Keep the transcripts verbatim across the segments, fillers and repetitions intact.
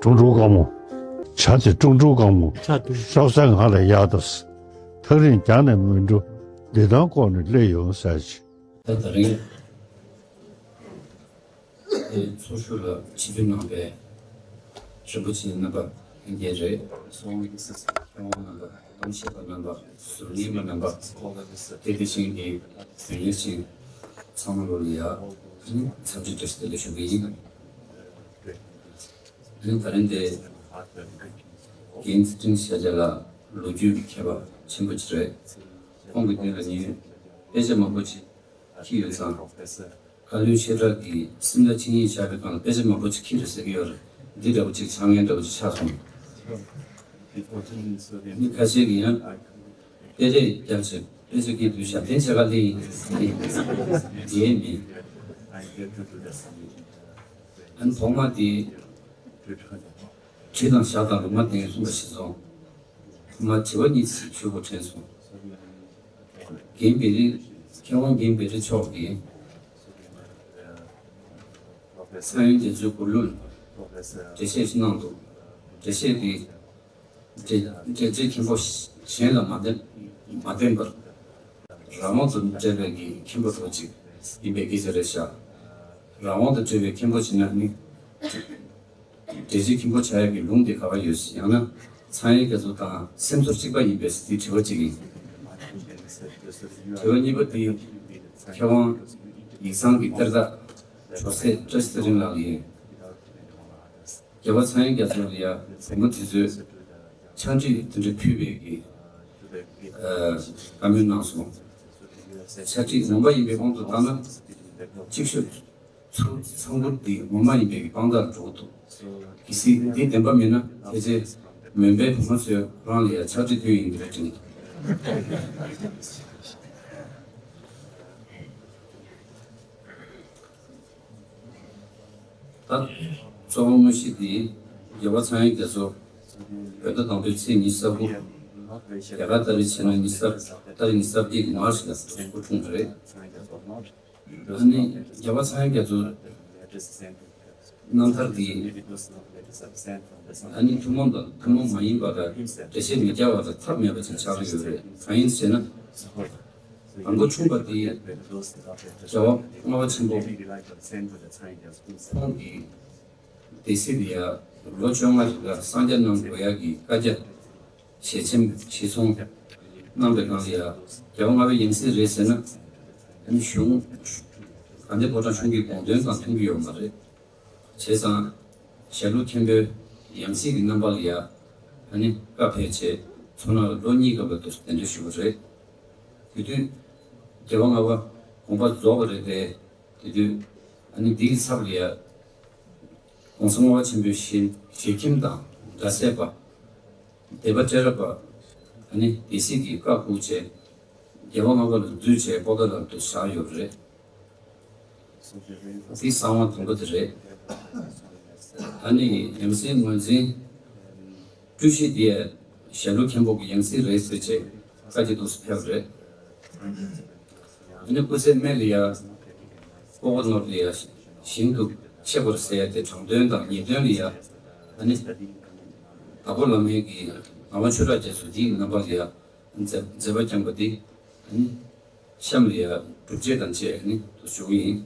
ཀྲུང་ཀྲུང་དཀར་མོ། བྱ་དེ་ཀྲུང་ཀྲུང་དཀར་མོ། ཆ་དུ། ཤོག་ས་ང་ལ་གཡར་དང་། ཐག་རིང་རྒྱང་ནས་མི་འགྲོ། བདེ་ཐང་ལྐོག་ནས་སླེབས་ཡོང་ཟེར་ཅིག་ད་ད་རིང་དེ་ཚོགས་ཞུགས་ལ་ཆིབས་བསྒྱུར་གནང་བའི་རིན་པོ་ཆེ་རྣམ་པ་ལྷན་རྒྱས་རེད། ཚོགས་དབུ་མཁས་དབང་རྣམ་པ། གཏམ་བཤད་པ་རྣམ་པ། ཟུར་ཉན་པ་རྣམ་པ། དེ་དེ་བཞིན་གྱི་དོན་གཉེར་ཅན་ཚང་མ་ལོ་ལ་ཡ་འཚམས་འདྲི་བཀྲ་ཤིས་བདེ་ལེགས་ཞུ་གི་ཡིན། ཨ་ནི་ད་རིང་འདི་རྒན་ཚེ་རིང་ཤཱཀྱ་ལགས་ལོ་རྒྱུས་ཀྱི་མཁས་པ་ཆེན་པོ་ཅིག་རེད། ཁོང་གི་མདུན་ལ་ངས་དཔེ་ཆ་མང་པོ་ཅིག་ཁྱེར་ཡོད་ཙང་། བཀའ་བློན་ཆེ་བྲག་གིས་སེམས་ཐག་གཅིག་གཉིས་བཞག་པའི་སྒང་ལ་དཔེ་ཆ་མང་པོ་ཅིག་ཁྱེར་རེད་ཟེར་གྱི་ཡོད་རེད། འདི་འདྲ་པོ་ཅིག་ཆགས་ངེས་འདྲ་པོ་ཅིག་ཆགས་སོང་། མི་ཁ་ཤས་ཀྱིས་ཡང་དཔེ་རས་བརྒྱབ་བྱས་དཔེ་ཆ་ཁྱེར་དུས་ཞབས་བརྟན་བྱེད་ག་སླེབས་ཡིན་ཟེར་ཡིན། ཨ་ནི་ཐོག་མ་དེ་བྲིས་དང་བཞག་དང་ལུང་མ་བསྟན་གསུངས་པ་ཞིག་སོང་། ཐོག་མ་དྲི་བ་གཉིས་ཤིག་ཞུ་དགོས་དྲན་སོང་། རྒན་བེ་རི། མཁས་དབང་རྒན་བེ་རི་མཆོག་གིས་ཚངས་དབྱངས་རྒྱ་མཚོའི་མགུར་གླུ་འགྲེལ་བཤད་ཞིག་གནང་འདུག་འགྲེལ་བཤད་དེ་འགྲེལ་འགྲེལ་བྱེད་མཁན་པོ་གཞན་ལ་མ་བསྟན་མ་བསྟན་པར། རང་དབང་དུ་བྲལ་བའི་གི་མཁན་པོ་ཐོག་ཅིག་ཡིན་པའི་སྐད་ཆ་རེད་ཤག་རང་དབང་དུ་བྲལ་བའི་མཁན་པོ་ཞིག་ན་ནི། འགྲེལ་བྱེད་མཁན་པོ་བྱ་ཡག་གི་ལུང་དེ་ག་པར་ཡོད། ཡང་ན་ཚངས་དབྱངས་རྒྱ་མཚོ་དང་སེམས་ཚོར་གཅིག་པ་ཡིན་པས་དེ་དྲི་བ་གཅིག་ཡིན། དྲི་བ་གཉིས་པ་དེ་མཁས་དབང་ཡིག་ཚང་གི་གཏེར་བདག་ཇོ་སྲས་བཀྲ་ཤིས་ཚེ་རིང་ལགས་ཡིན། རྒྱལ་བ་ཚངས་དབྱངས་རྒྱ་མཚོ་ལ་ཡ་བུ་མོ་དེ་ཚོས་ཕྱག་བྲིས་དེ་འདྲ་ཕུལ་བའི་གི་བཀའ་མོལ་གནང་སོང་། ཕྱག་བྲིས་ངོ་མ་ཡིན་པའི་དབང་དུ་བཏང་ན་གཅིག་ཤོས། ཚུར་ཚང་བུ་འདི་ངོ་མ་ཡིན་པའི་དཔང་རྟགས་འགྲོ་འདུག་གལ་སྲིད་འདི་བདེན་པ་མིན་ན་ཕལ་ཆེར་མོན་པའི་བུ་མོ་ཚོས་རང་ལ་ཡང་ཕྱག་བྲིས་ཕུལ་ཡིན་གྱི་རེད་དྲན་འདུག་ད་གཙོ་བོ་དངོས་གཞི་འདི་རྒྱལ་བ་ཚངས་དབྱངས་རྒྱ་མཚོ་བོད་ཟླ་དང་པོའི་ཚེས་ཉི་ཤུ་རྩ་དགུ། རྒྱ་གར་ཏ་རིག་བྱས་ན་ཉི་ཤུ་རྩ་ཏ་རིག་ཉི་ཤུ་རྩ་བརྒྱད་ཀྱི་མར་ཆི་ལ་སྐུ་འཁྲུངས་པ་རེད། ཨ་ནི་རྒྱལ་བ་ཚངས་དབྱངས་རྒྱ་མཚོ་རྣམ་ཐར་འདི་ཨ་ནི་ཐུན་མོང་དང་ཐུན་མོང་མ་ཡིན་པ་དང་འགྲེལ་བཤད་མི་རྒྱག་པ་དང་ཐབས་མེད་པ་ཅིག་ཆགས་ཀྱི་ཡོད་རེད། གང་ཡིན་ཟེར་ན། དང་པོ་ཆུང་བ་འདི་རྒྱལ་བ་ལྔ་པ་ཆེན་པོ་ཁོང་གི་སྡེ་སྲིད་འདི་ཡང་ལོ་བཅོ་ལྔ་རིང་ལ་གསང་རྒྱ་གནང་དགོས་ཡག་གི་བཀའ་རྒྱ་ཞལ་ཆེམས་ཞལ་གསུང་གནང་བའི་སྒང་ལ་ཡ་རྒྱལ་བ་ལྔ་པའི་ཡང་སྲིད་རེད་ཟེར་ན། ཨ་ནི་གཞུང་དགའ་ལྡན་ཕོ་བྲང་གཞུང་གི་དགོངས་དོན་དང་མཐུན་གྱི་ཡོད་མ་རེད། བྱས་ཙང་ཞྭ་ལུ་མཁན་པོའི་ཡང་སྲིད་ཀྱི་རྣམ་པ་ལ་ཡ་ཨ་ནི་བཀའ་ཕེབས་བྱས་མཚོ་སྣ་ལ་ལོ་གཉིས་སྐབས་ལ་དུ་གདན་འདྲེན་ཞུས་པ་རེད། དེ་དུས་རྒྱལ་བ་ལྔ་པ་དགོངས་པ་རྫོགས་པ་རེད་དེ། དེ་དུས་ཨ་ནི་འདིའི་ཚབ་ལ་ཡ་༸གོང་ས་ལྔ་པ་ཆེན་པོའི་ཞལ་ཞལ་ཁྱིམ་དང་སྒྲ་གསལ་པ། སྡེ་པ་བཀྲ་རབ་པ། ཨ་ནི་སྡེ་སྲིད་ཀྱི་བཀའ་ཕུལ་བྱས། རྒྱལ་བ་ལྔ་པ་ལ་འཛུལ་བྱས་པོ་ཏཱ་ལ་དུ་བཞག་ཡོད་རེད། འདི་གསང་བ་དང་པོ་དེ་རེད། ཨ་ནི་ཡང་སྲིད་ངོས་འཛིན། སྤྲུལ་གཞི་དེ་ཞྭ་ལུ་མཁན་པོ་གི་ཡང་སྲིད་རེད་ཟེར་བྱས་བཀའ་ཁྲིད་དུ་ཕེབས་རེད། ཨ་ནི་སྐུ་ཚེ་སྨད་ལ་ཡ། ཀོ་བ་ནོར་ལ་ཡ། ཞིང་དུ་ཆེ་བར་ཟེར་ཏེ་དྲང་དོན་དང་ངེས་དོན་ལ་ཡ། ཨ་ནི། དྭགས་པོ་བླ་མའི་གི་ངག་དབང་ཆོས་གྲགས་རྒྱ་མཚོ་འདིའི་རྣམ་པ་ལ་ཡ། མཛད་མཛད་པ་བསྐྱངས་པ་འདི། ཨ་ནི། གཤམ་ལ་ཡ་སྒྲུབ་བྱེད་དང་བཅས་ནི་དུ་བྱུང་ཡིན།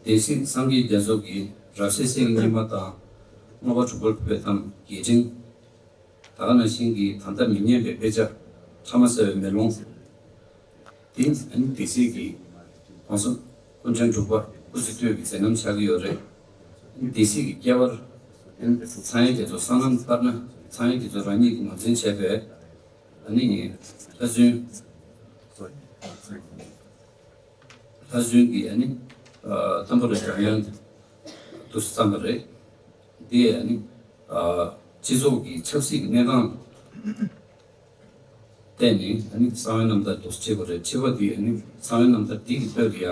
སྡེ་སྲིད་སངས་རྒྱས་རྒྱ་མཚོ་གིས་རབ་བྱེད་སེང་གེ་བསྙེན་མ་དང་། ལྔ་པ་དྲུག་པ་ལྷུ་བའི་གཏམ་རྒྱས་འབྲིང་། ད་ག་ནང་བཞིན་གྱི་ད་ལྟ་མི་རྙེད་པའི་དཔེ་ཆ་ཕྲ་མ་གསལ་བའི་མེ་ལོང་། འདི་ནི་སྡེ་སྲིད་ཀྱི་༸གོང་ས་སྐུ་ཕྲེང་དྲུག་པ་སྐུ་ཚེ་སྟོད་ཀྱི་མཛད་རྣམ་ཆགས་ཀྱི་ཡོད་རེད། སྡེ་སྲིད་ཀྱི་སྐྱེ་བར་ཚངས་དབྱངས་རྒྱ་མཚོ་སྲང་ལམ་སྤར་ན་ཚངས་དབྱངས་རྒྱ་མཚོ་རང་ཉིད་ཀྱིས་ངོས་འཛིན་བྱས་པའི་ཨ་ནི་ལྷ་རྫུན། ལྷ་རྫུན་གྱི་ཨ་ནི་ཏམ་བུ་ར་འཇམ་དབྱངས་དུ་བརྩམས་པ་རེད། འདི་ཨ་ནི་སྤྱི་ཚོགས་ཀྱི་ཆབ་སྲིད་ཀྱི་གནས་སྟངས་བལྟས་ནས་ཨ་ནི་གསང་བའི་རྣམ་ཐར་དུ་བྲིས་པ་རེད། བྲིས་པ་འདི་ཨ་ནི་གསང་བའི་རྣམ་ཐར་འདི་གི་སྟོད་ལ་ཡ་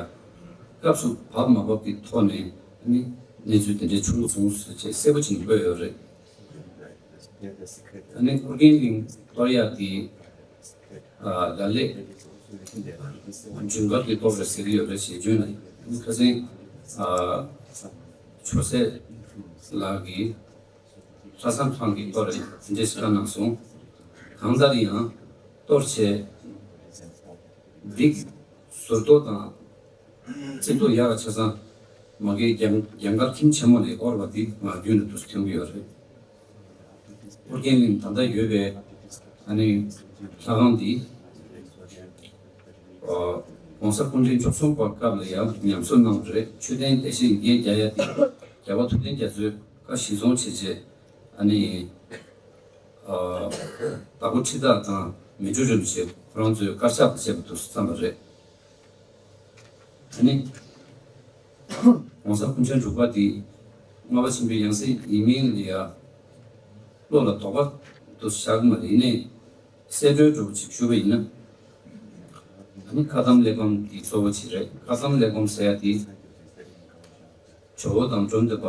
སྐབས་སུ་བབ་མ་བབ་ཀྱི་ཐོག་ནས་ཨ་ནི་གནས་ཚུལ་དེ་འདྲའི་བྱུང་སོང་ཟེར་བྱས་གསལ་པོ་ཅིག་འགོད་ཡོད་རེད། ཨ་ནི་ཨོ་རྒྱན་གླིང་གཏོར་ཡག་འདི། ཨ་ལ་ལས་ཇུན་གར་གྱི་སྟོབས་རེད་ཟེར་གྱི་ཡོད་རེད། ཞེས་བརྗོད་ན་ཁ་སང་ཨ་ ཆོས་སྲས་ལགས་ཀྱིས་ལྷ་བཟང་ཁང་གི་སྐོར་འདི་འདྲས་བཀའ་གནང་སོང་། གང་ལྟར་ཡང་གཏོར་བྱས་འདི་ཟུར་གཏོར་དང་རྩིས་གཏོར་ཡག་ཆ་ཚང་མ་གི་རྒྱང་རྒྱང་དཀར་ཁྱིམ་ཆེན་མོ་ལས་དབོར་བ་འདི་ང་རྒྱུན་དུ་འདུག་ཐོན་གྱི་ཡོད་རེད། ཨོ་རྒྱན་གླིང་ད་ལྟ་ཡོད་པའི་ཨ་ནི་ལྷ་ཁང་འདི་༸གོང་ས་སྐུ་ཕྲེང་བཅུ་གསུམ་པ་སྐབས་ལ་ཡང་ཉམས་གསོ་གནང་བ་རེད། མཆོད་རྟེན་དེ་བཞིན་འགན་རྒྱག་ཡ་དེ་རྒྱལ་བ་ཐུབ་བསྟན་རྒྱ་མཚོའི་བཀའ་གཞིར་བཟུང་བྱས་རྗེས་ཨ་ནི་བདག་པོ་ཁྲི་བདག་དང་མི་འགྲོ་རིན་པོ་ཆེ་ཁོ་རང་ཚོའི་དཀར་ཆག་ཏུ་བྱས་པ་འདུག་བསམ་པ་རེད། ཨ་ནི་༸གོང་ས་སྐུ་ཕྲེང་དྲུག་པ་འདི་ལྔ་པ་ཆེན་པོའི་ཡང་སྲིད་ཡིན་མིན་ལ་ཡ་བློ་ལ་དོགས་པ་འདུག་བཞག་གི་མ་རེད། ཡིན་ནའི་གསལ་བཀྲོལ་འདྲ་པོ་ཅིག་ཞུ་བ་ཡིན་ན། ཨ་ནི་བཀའ་གདམས་གླེགས་བམ་འདི་གཙོ་བོ་ཅིག་རེད། བཀའ་གདམས་གླེགས་བམ་ཟེར་ཡ་འདི་ཇོ་བོ་དང་འབྲོམ་སྟོན་པ་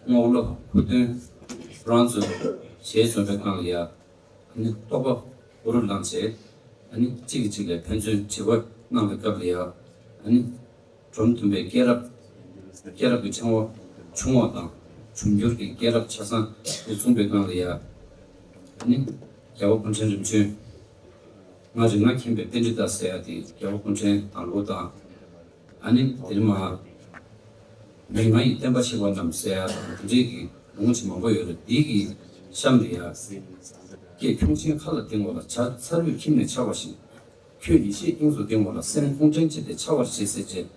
རྔོག་ལོ་ཁུ་སྟོན་ཁོ་རང་ཚོས་ཞལ་བཟུང་བའི་སྒང་ལ་ཡ། ཨ་ནི་རྟོགས་པ་འུ་རུ་ལངས་བྱས། ཨ་ནི་གཅིག་གིས་གཅིག་ལ་ཕན་ཚུན་བྱེད་སྒོ་གནང་བའི་སྐབས་ལ་ཡ། ཨ་ནི་འབྲོམ་སྟོན་པའི་སྐྱེས་རབས་སྐྱེས་རབས་ཀྱི་ཕྲེང་བ་ཆུང་བ་དང་འབྱུང་འགྱུར་གྱི་སྐྱེས་རབས་ཆ་ཚང་དེ་མཚུངས་པའི་སྒང་ལ་ཡ། ཨ་ནི་རྒྱལ་བ་སྐུ་ཕྲེང་རིམ་བྱོན་ང་རིགས་ལྔ་མཁྱེན་པའི་པཎྜི་ཏ་ཟེར་ཡ་དེ་རྒྱལ་བ་སྐུ་ཕྲེང་དང་པོ་དང་། ཨ་ནི་དེ་མ་མིག་ལྔ་ཡི་བསྟན་པ་གཤེགས་པ་རྣམས་ཟེར་ཡ་དང་དེ་འདྲའི་གི་ལུང་ཅིག་མང་པོ་ཡོད་རེད། འདི་གི་གཤམ་དུ་ཡ། སྐད་ཁྱུང་ཆེན་མཁའ་ལ་ལྡིང་བ་ལ། བྱ་ཚ་རུས་ཁྱིམ་ནས་འཆར་བ་བཞིན། ཁྱོད་ཡེ་ཤེས་དབྱིངས་སུ་ལྡིང་བ་ལ། སེམས་ཀུན་དྲན་བྱས་ཏེ་འཆར་བར་བྱེད་ཟེར་བྱས།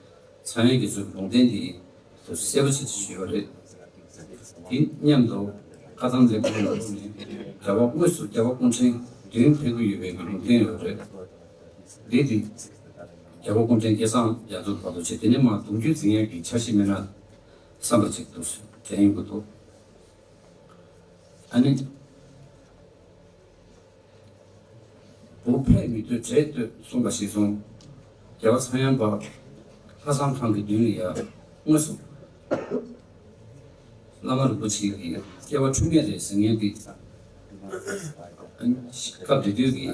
ཚངས་དབྱངས་ཀྱི་ཚུལ་ལུང་བསྟན་འདི་ཚོ་གསལ་པོ་ཆེ་ཞུས་པ་རེད། དེ་མཉམ་དུ་བཀའ་གདམས་ལེགས་པར་ནང་ནས་རྒྱལ་བ་དངོས་སུ་རྒྱལ་བ་སྐུ་ཕྲེང་བདུན་ཕེབས་ཀྱི་ཡོད་པའི་ལུང་བསྟན་ཡོད་རེད། འདི་དེ་རྒྱལ་བ་སྐུ་ཕྲེང་བརྒྱད་ཚང་རྒྱ་མཚོ་བར་དུ་བྱས། དེ་ནས་མར་གདུང་བརྒྱུད་འཛིན་ཡས་ཀྱི་འཆར་གཞི་མེད་ན་བསམ་པ་ཅིག་འདུག་དྲན་ཡོང་གི་འདུག་ཨ་ནི། བུ་ཕས་མི་འདོད་བྲས་འདོད་གསུངས་པ་གཞིར་བཟུང་། རྒྱལ་བ་ཚངས་དབྱངས་པ་ལྷ་བཟང་ཁང་གི་མདུན་ལ་ཡ་དངོས་སུ་བླ་མ་རིན་པོ་ཆེ་གི་སྐྱེ་བ་འཁྲུལ་མེད་རེད་ཟེར་མཁན་འདི། སྐབས་དེ་དུས་ཀྱི་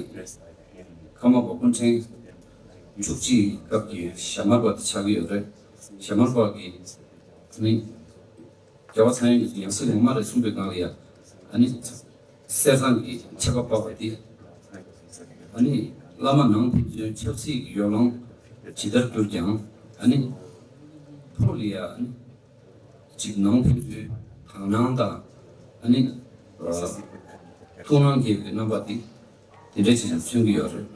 ཀརྨ་པ་སྐུ་ཕྲེང་བཅུ་གཅིག་སྐབས་ཀྱི་ཞྭ་དམར་པ་དེ་ཆགས་ཀྱི་ཡོད་རེད། ཞྭ་དམར་པ་གི་ནི། རྒྱལ་བ་ཚངས་དབྱངས་ཀྱི་ཡང་སྲིད་ངོ་མ་རེད་གསུངས་པའི་སྒང་ལ་ཡ། ཨ་ནི། གསེར་ཟངས་ཀྱི་ཆད་པ་འབབ་པ་དེ། ཨ་ནི། བླ་མ་ནང་ཕན་ཚུན་ཆབ་སྲིད་ཀྱི་ཡོ་ལང་ཇི་ལྟར་གྱུར་ཀྱང་། ཨ་ནི། ཕོ་ལ་ཡ། ཨ་ནི། གཅིག་ནང་ཕན་ཚུན་དག་སྣང་དང་། ཨ་ནི། ཐུགས་སྣང་སྐྱེ་བའི་རྣམ་པ་དེ། དེ་འདྲ་ཅིག་ཀྱང་མཚོན་གྱི་ཡོད་རེད།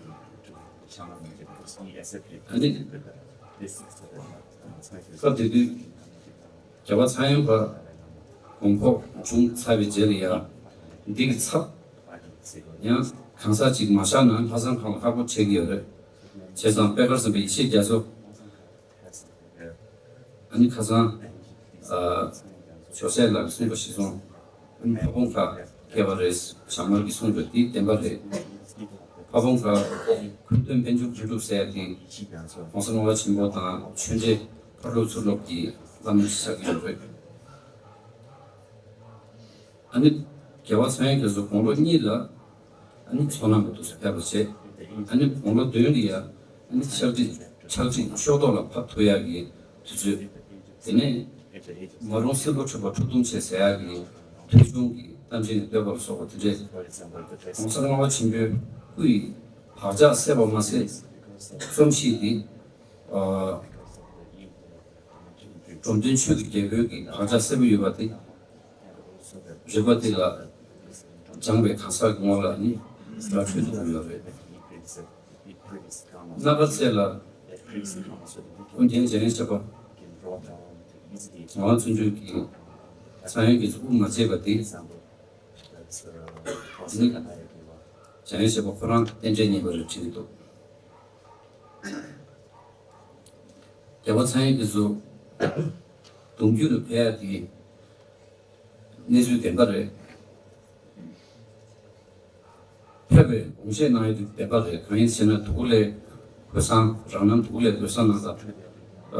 ཨ་ནི། སྐབས་དེ་དུས། རྒྱལ་བ་ཚངས་དབྱངས་པ་དགོངས་ཁོག་བྱུང་ཚར་བའི་རྗེས་ལ་ཡང་འདི་གི་ཚབ་ཡང་གང་ཟག་ཅིག་མ་བཞག་ན་ལྷ་བཟང་ཁང་ལ་ཧ་གོ་བྱེད་ཀྱི་ཡོད་རེད། བྱས་ཙང་པད་དཀར་སེམས་དཔའ་ཡེ་ཤེས་རྒྱ་མཚོ། ཨ་ནི་ཁ་སང་ཨ་ཇོ་སྲས་ལགས་གསུངས་པ་གཞིར་བཟུང་ཨ་ནི་ཕ་བོང་ཁ་སྐྱེས་པ་རེད། ཞྭ་དམར་གྱིས་གསུངས་པ་འདི་བདེན་པ་རེད། ཕ་བོང་ཁ་ཁུ་སྟོན་པཎ་ཆེན་དོན་གྲུབ་ཟེར་ཡ་དེ་༸གོང་ས་ལྔ་པ་ཆེན་པོ་དང་ཆོས་འབྲེལ་ཕ་ལོ་ཚུར་ལོག་གི་བླ་མ་ཆགས་ཀྱི་ཡོད་རེད། ཨ་ནི་རྒྱལ་བ་ཚངས་དབྱངས་རྒྱ་མཚོ་དགུང་ལོ་གཉིས་ལ་ཨ་ནི་མཚོ་ནང་དུ་ཕེབས་པ་བྱས། ཨ་ནི་དགུང་ལོ་བདུན་ལ་ཡ་ཨ་ནི་ཕྱག་བྲིས་ཕྱག་བྲིས་ཤོག་ཐོག་ལ་ཕབ་ཐུབ་ཡག་གི་དུས་ཚོད། དེ་ནས་མ་རུངས་སྲིན་པོ་འཁྲུགས་པ་ཁྲོ་གདུང་ཆེ་ཟེར་ཡག་གི་ཐོས་བྱུང་གི་གཏམ་ཆེན་ནས་བསྟོད་པར་སོགས་པ་དེ་འདྲས་༸གོང་ས་ལྔ་པ་ཆེན་པོའི་སྐུ་ཡི་བག་ཆགས་སད་པ་མ་ཟད། རྩོམ་གཤིས་འདི། ཨ། འབྲོམ་སྟོན་ཆོས་ཀྱི་རྒྱལ་པོའི་གི་བག་ཆགས་གསལ་པོ་ཡོད་པ་དེ། རིག་པ་དེ་ལ་སྦྱངས་པའི་གང་ཟག་གི་ངོ་ལ་ནི་ར་འཕྲོད་དུ་ཡོད་རེད། སྣ་དཀར་རྩེ་ལ་ཀུན་མཁྱེན་འཇམ་དབྱངས་བཞད་པ། ངག་དབང་བརྩོན་འགྲུས་ཀྱིས་ཚངས་དབྱངས་ཀྱི་གཟུགས་པོ་མ་མཇལ་བ་དེ། ནི་འཇམ་དབྱངས་བཞད་པ་ཁོ་རང་རྟེན་འབྲེལ་ཉེས་པ་རེད་དྲན་གྱི་འདུག་རྒྱལ་བ་ཚངས་དབྱངས་ཀྱི་གཟུགས་གདུང་བརྒྱུད་དུ་ཕེབས་ཡ་དེ་གནས་ཚུལ་བདེན་པ་རེད། ཕེབས་པའི་དགོངས་བཞེས་གནང་ཡ་དེ་བདེན་པ་རེད། གང་ཡིན་ཟེར་ན་དུ་ཀུ་ལའི་གོས་བཟང་རང་རྣམ་དུ་ཀུ་ལའི་གོས་བཟང་གནང་སྟབས། ཨ།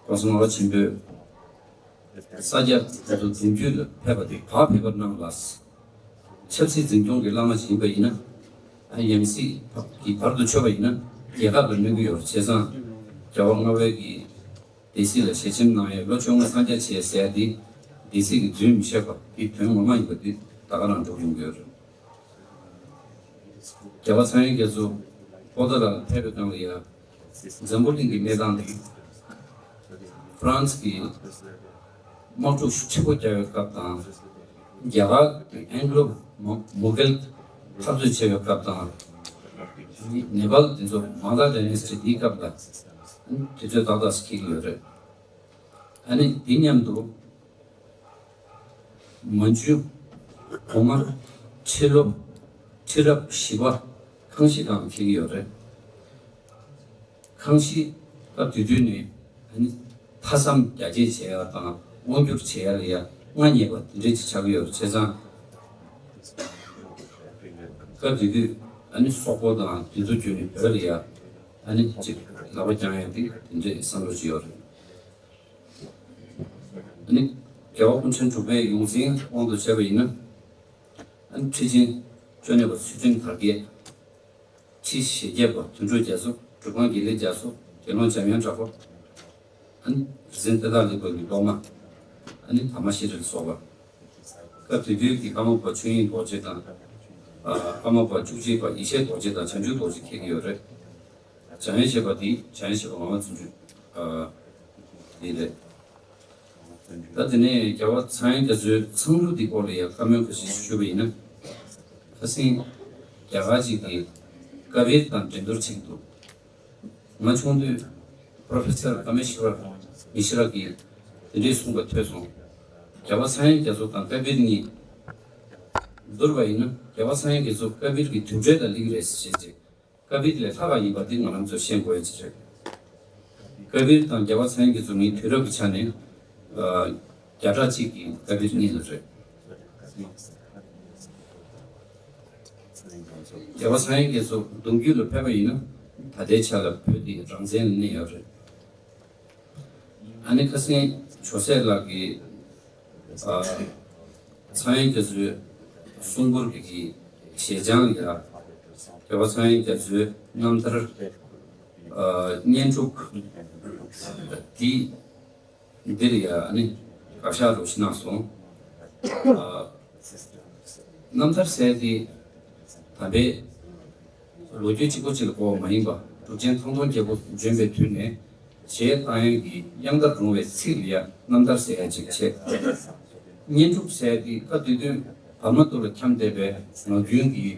༸གོང་ས་ལྔ་པ་ཆེན་པོས་ས་སྐྱ་དེ་ཚོ་གདུང་བརྒྱུད་ལ་ཕེབས་པ་དེ་བག་ཕེབས་པར་གནང་ལ། ཆབ་སྲིད་འཛིན་སྐྱོང་གི་བླ་མ་ཞིག་ཡིན་པ་ཡིན་ན། ཨ། ཡང་སྲིད་ཀྱི་བར་དུ་ཆོད་པ་ཡིན་ན་རྒྱལ་ཁབ་ལ་གནོད་ཀྱི་ཡོད་རེད། བྱས་ཙང་རྒྱལ་བ་ལྔ་པའི་གི་ སྡེ་སྲིད་ལ་ཞལ་ཆེམས་གནང་ཡས་ལོ་བཅོ་ལྔ་འཚང་རྒྱ་བྱས་ཟེར་ཡ་དེ་སྡེ་སྲིད་ཀྱི་རྫུན་མི་བཤད་པ་དེ་དོན་ངོ་མ་ཡིན་པ་དེ་ད་ག་རང་འགྲོ་ཡོང་གི་ཡོད་རེད། རྒྱལ་བ་ཚངས་དབྱངས་རྒྱ་མཚོ་པོ་ཏཱ་ལ་ཕེབས་པའི་སྒང་ལ་ཡ། འཛམ་བུ་གླིང་གི་གནས་སྟངས་དེ་ཧྥ་རན་སི་གི་དམག་འཁྲུག་ཆེན་པོ་བརྒྱབ་པའི་སྐབས་དང་། རྒྱ་གར་གྱི་ཨེང་ལོ་མོ་གལ་འཐབ་རྩོད་བྱས་པའི་སྐབས་དང་། ནེ་པཱལ་དེ་ཚོ་མང་ཐ་ཌའི་ནེ་སི་ཊི་དེའི་སྐབས་ལ་དུས་ཚོད་ཏག་ཏག་ཞིག་འཁེལ་གྱི་ཡོད་རེད། ཨ་ནི་དེ་མཉམ་དུ། མན་ཇུ། གོང་མ། ཁྲི་ལོ། ཁྲི་རབས་བཞི་པ། ཁང་ཤིས་སྒང་འཁེལ་གྱི་ཡོད་རེད། ཁང་ཤིས་སྐབས་དེ་དུས་ནས་ཨ་ནི་ཐ་ཚམ་རྒྱ་སྐྱེད་བྱེད་ཡ་དང་དབང་སྒྱུར་བྱེད་ཡ་ལ་ཡ་མངའ་བརྙེས་པ་དེ་འདྲས་ཅིག་ཆགས་ཀྱི་ཡོད་རེད་བྱས་ཙང་། སྐབས་དེ་དུས་ཨ་ནི་སོག་པོ་དང་དེ་ཚོ་བརྒྱུད་ནས་བོད་ལ་ཡ་ཨ་ནི་ཅིག་ལག་པ་བརྐྱང་ཡ་དེ་དེ་འདྲས་བསམ་བློ་ཅིག་ཡོད་རེད། ཨ་ནི་རྒྱལ་བ་སྐུ་ཕྲེང་དྲུག་པའི་ཡོངས་འཛིན་དབང་དུ་བྱས་པ་ཡིན་ན། ཨ་ནི་ཁྲི་ཆེན་བཅོ་ལྔ་པ་ཚུལ་ཁྲིམས་དར་རྒྱས། ཁྲི་ཞེ་བརྒྱད་པ་དོན་གྲུབ་རྒྱ་མཚོ། གྲུབ་དབང་དགེ་ལེགས་རྒྱ་མཚོ། དགེ་སློང་འཇམ་དབྱངས་གྲགས་པ། ཨ་ནི་རྗེ་བཙུན་དཔལ་རྟགས་ལེགས་པ་གི་སློབ་མ། ཨ་ནི་དར་མ་ཤེས་རིག་ལ་སོགས་པ། སྐབས་དེ་དུས་ཀྱི་ཀརྨ་པ་ཆོས་དབྱིངས་རྡོ་རྗེ་དང་། ཨ། ཀརྨ་པ་བཅུ་གཅིག་པ་ཡེ་ཤེས་རྡོ་རྗེ་དང་བྱང་ཆུབ་རྡོ་རྗེ་འཁེལ་གྱི་ཡོད་རེད། འཇམ་དབྱངས་བཞད་པ་འདི་འཇམ་དབྱངས་བཞད་པ་ངག་དབང་བརྩོན་འགྲུས། ཨ། འདི་རེད། ད་དེ་ནས་རྒྱལ་བ་ཚངས་དབྱངས་རྒྱ་མཚོའི་མཚང་འབྲུ་འདི་སྐོར་ལ་ཡང་བཀའ་མོལ་ཁ་ཤས་ཞུ་བ་ཡིན་ན། ཁ་སང་རྒྱ་གར་གཅིག་གིས་ཀ་བིར་དང་འགྲན་བསྡུར་བྱེད་ཀྱི་འདུག་ང་ཆུང་དུས་པྲོ་ཕེ་སར་ཀ་མེ་ཤི་ཝར་མི་ཤི་ར་གིས་དེ་འདྲས་གསུངས་པ་ཐོས་སོང་། རྒྱལ་བ་ཚངས་དབྱངས་རྒྱ་མཚོ་དང་ཀ་བིར་གཉིས་བསྡུར་བ་ཡིན་ན། རྒྱལ་བ་ཚངས་དབྱངས་རྒྱ་མཚོ་ཀ་བིར་གྱི་དུད་འགྲོའི་ལ་སླེབས་ཀྱི་རེད་ཟེར་བྱས་རྗེས། ཀ་བིར་ལས་ལྷག་པ་ཡིན་པ་འདི་ང་རང་ཚོས་ཤེས་དགོས་ཡ་ཅིག་རེད། ཀ་བིར་དང་རྒྱལ་བ་ཚངས་དབྱངས་རྒྱ་མཚོ་ངའི་དུས་རབས་ཀྱི་ཆ་ནས། ཨ། བརྒྱ་ཕྲག་གཅིག་གི་ཀ་བིར་གཉིས་ལ་རེད། རྒྱལ་བ་ཚངས་དབྱངས་རྒྱ་མཚོ་གདུང་རྒྱུད་ལ་ཕེབས་པ་ཡིན་ན། ད་ལྟའི་ཆ་ལ་བོད་འདི་རང་བཙན་ལ་གནས་ཡོད་རེད། ཨ་ནི་ཁ་སང་ཇོ་སྲས་ལགས་ཀྱིས། ཨ། ཚངས་དབྱངས་རྒྱ་མཚོའི་གསུང་མགུར་གྱི་ཞལ་བྱང་ལ་ཡ། རྒྱལ་བ་ཚངས་དབྱངས་རྒྱ་མཚོའི་རྣམ་ཐར། ཨ། བརྙན་དྲུག་འདི། འདིར་ཡ་ཨ་ནི་དགག་བཞག་རོགས་ཞུ་གནང་སོང་། ཨ། རྣམ་ཐར་ཟེར་དེ་དམ་པའི་ལོ་རྒྱུས་གཅིག་པོ་གཅིག་ལ་གོ་བ་མ་ཡིན་པ། གྲུབ་ཆེན་ཐང་སྟོང་རྒྱལ་པོ་བྱོན་པའི་དུས་ནས་ཞལ་བཏང་ཡས་ཀྱི་དབྱངས་རྟ་རུང་བའི་ཚིག་ལ་ཡ་རྣམ་ཐར་ཟེར་ཡ་ཅིག་བྱས། བརྙན་དྲུག་ཟེར་དེ་སྐབས་དེ་དུས་བར་མ་དུ་ལ་འཁྱམས་བསྡད་པའི་ངག་རྒྱུན་གྱི་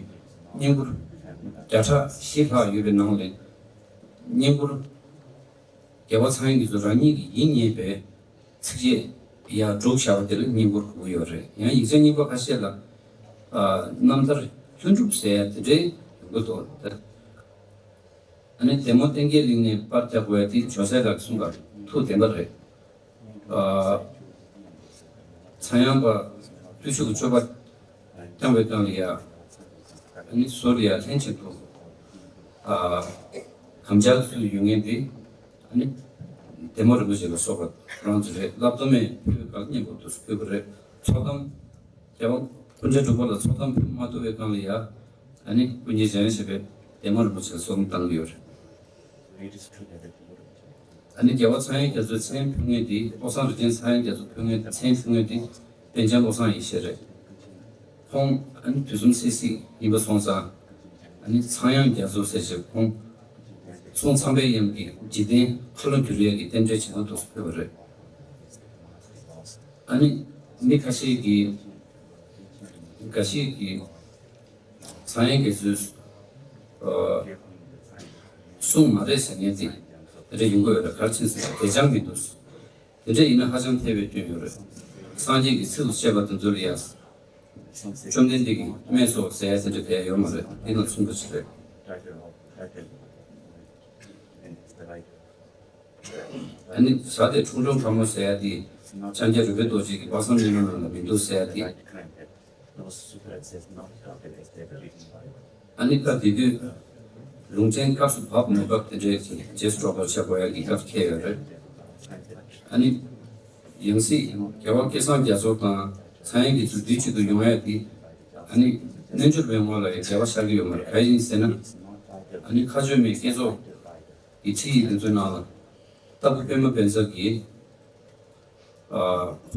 བསྙེན་བཀུར་བརྒྱ་ཕྲག་བཞི་ལྷག་ཡོད་པའི་ནང་ལས། བསྙེན་བཀུར། རྒྱལ་བ་ཚངས་དབྱངས་རྒྱ་མཚོ་རང་ཉིད་ཀྱིས་ཡིན་ངེས་པའི་ཚིགས་བཅད་ཡར་བསྒྲིགས་བཞག་པ་དེ་ལ་བསྙེན་བཀུར་གོ་གི་ཡོད་རེད། ཡང་ཡིག་ཆ་རྙིང་པ་ཁ་ཤས་ལ། ཨ། རྣམ་ཐར་ལྷུན་གྲུབ་ཟེར་ཡ་དེ་འདྲའི་ཡོང་གི་འདུག་ད། ཨ་ནི་བདེ་མོ་བསྟན་རྒྱས་གླིང་ནས་པར་རྒྱག་དགོས་ཡ་དེ་ཇོ་སྲས་ལགས་གསུངས་པ་ཐུགས་བདེན་པ་རེད། ཨ། ཚངས་དབྱངས་པ་བརྟུལ་ཞུགས་ཀྱི་སྤྱོད་པ་བསྐྱངས་པའི་སྒང་ལ་ཡ། ཨ་ནི་ཟུར་ལ་ཡ་ལྷན་ཅིག་ཏུ། ཨ། དམ་བཅའ་བཙུགས་ཡོད་མཁན་དེ། ཨ་ནི་བདེ་མོ་རིན་པོ་ཆེ་ལ་སོགས་པ་རང་ཚོ་རེད། བསླབ་གདམས་མེད་ཕུལ་བའི་སྐབས་སྙན་པོ་དུ་ཕུལ་བ་རེད། ཚོགས་གཏམ། རྒྱལ་བ་སྐུ་ཕྲེང་དྲུག་པ་ལ་ཚོགས་གཏམ་ཕུལ་མ་ཐུབ་པའི་སྒང་ལ་ཡ། ཨ་ནི་ཀུན་མཁྱེན་འཇམ་དབྱངས་བཞད་པས་བདེ་མོ་རིན་པོ་ཆེ་ལ་གསོལ་སྟོན་བཏང་གི་ཡོད་རེད། ཨ་ནི་རྒྱལ་བ་ཚངས་དབྱངས་རྒྱ་མཚོའི་མཚན་ཕུལ་མཁན་དེ། བློ་བཟང་རིག་འཛིན་ཚངས་དབྱངས་རྒྱ་མཚོ་ཕུལ་མཁན། མཚན་ཕུལ་མཁན་དེ་པཎ་ཆེན་བློ་བཟང་ཡེ་ཤེས་རེད། ཁོང་ཨ་ནི་དུས་གསུམ་སྲིད་སྲིད་ཡིན་པ་སོང་ཙང་། ཨ་ནི་ཚངས་དབྱངས་རྒྱ་མཚོ་ཟེར་བྱས་ཁོང་གསུང་ཚངས་པའི་དབྱངས་ཀྱི་འཇིག་རྟེན་ཁ་ལོ་བསྒྱུར་ཡས་ཀྱི་རྟེན་འབྲེལ་བྱེད་སྒོ་འདུག་སེ་ཕུལ་བ་རེད། ཨ་ནི་མི་ཁ་ཤས་ཀྱིས། འགའ་ཞིག་གིས། ཚངས་དབྱངས་རྒྱ་མཚོའི། ཨ། གསུང་མ་རེད་ཟེར་མཁན་དེ་རེ་ཡོང་གི་ཡོད་རེད། ག་རེ་ཕྱིན་ཟེར་ན་དེ་ཅང་མི་འདུག་དེ་འདྲ་ཡིན་ན་ཧ་ཅང་ཐལ་བའི་སྐྱོན་ཡོད་རེད། སངས་རྒྱས་ཀྱི་ཚིག་ཏུ་བཤད་པ་དེ་ཚོ་ལ་ཡ། བཅོམ་ལྡན་འདས་ཀྱིས་སྨྲས་སོ་ཟེར་ཡ་དེ་འདྲ་གལ་ཡོད་མ་རེད། འདི་ན་མཚུངས་པ་ཞིག་རེད། ཨ་ནི་ཟ་དེ་ཁྲུང་ཁྲུང་དཀར་མོ་ཟེར་ཡ་དེ་ཕྱག་རྒྱ་རིག་པའི་རྡོ་རྗེ་གི་དཔག་བསམ་རྣལ་འབྱོར་ནང་ལ་མི་འདུག་ཟེར་ཡ་དེ། ཨ་ནི་སྐབས་དེ་དུས་ལུང་ཚན་སྐབས་སུ་བབས་མ་བབས་དེ་འདྲའི་རྗེས་སུ་འགྲོ་དགོས་བྱ་དགོས་ཡ་གི་སྐབས་འཁེལ་ཡོད་རེད། ཨ་ནི་ཡང་སྲིད་རྒྱལ་བ་སྐལ་བཟང་རྒྱ་མཚོ་དང་ཚངས་དབྱངས་རྒྱ་མཚོ་དུས་གཅིག་ཏུ་ཡོང་ཡ་དེ། ཨ་ནི་རྣལ་འབྱོར་པའི་ངོ་ལ་ཡང་འགལ་བ་ཤར་གྱི་ཡོད་མ་རེད། ག་ཡིན་ཟེར་ན། ཨ་ནི་མཁའ་སྤྱོད་མའི་བསྐྱེད་རྫོགས་ཀྱི་ཁྲིད་ཡིག་དེ་ཚོའི་ནང་ལ། ལྟ་བུ་པད་མ་དཔལ་འཛོམས་ཀྱིས། ཨ།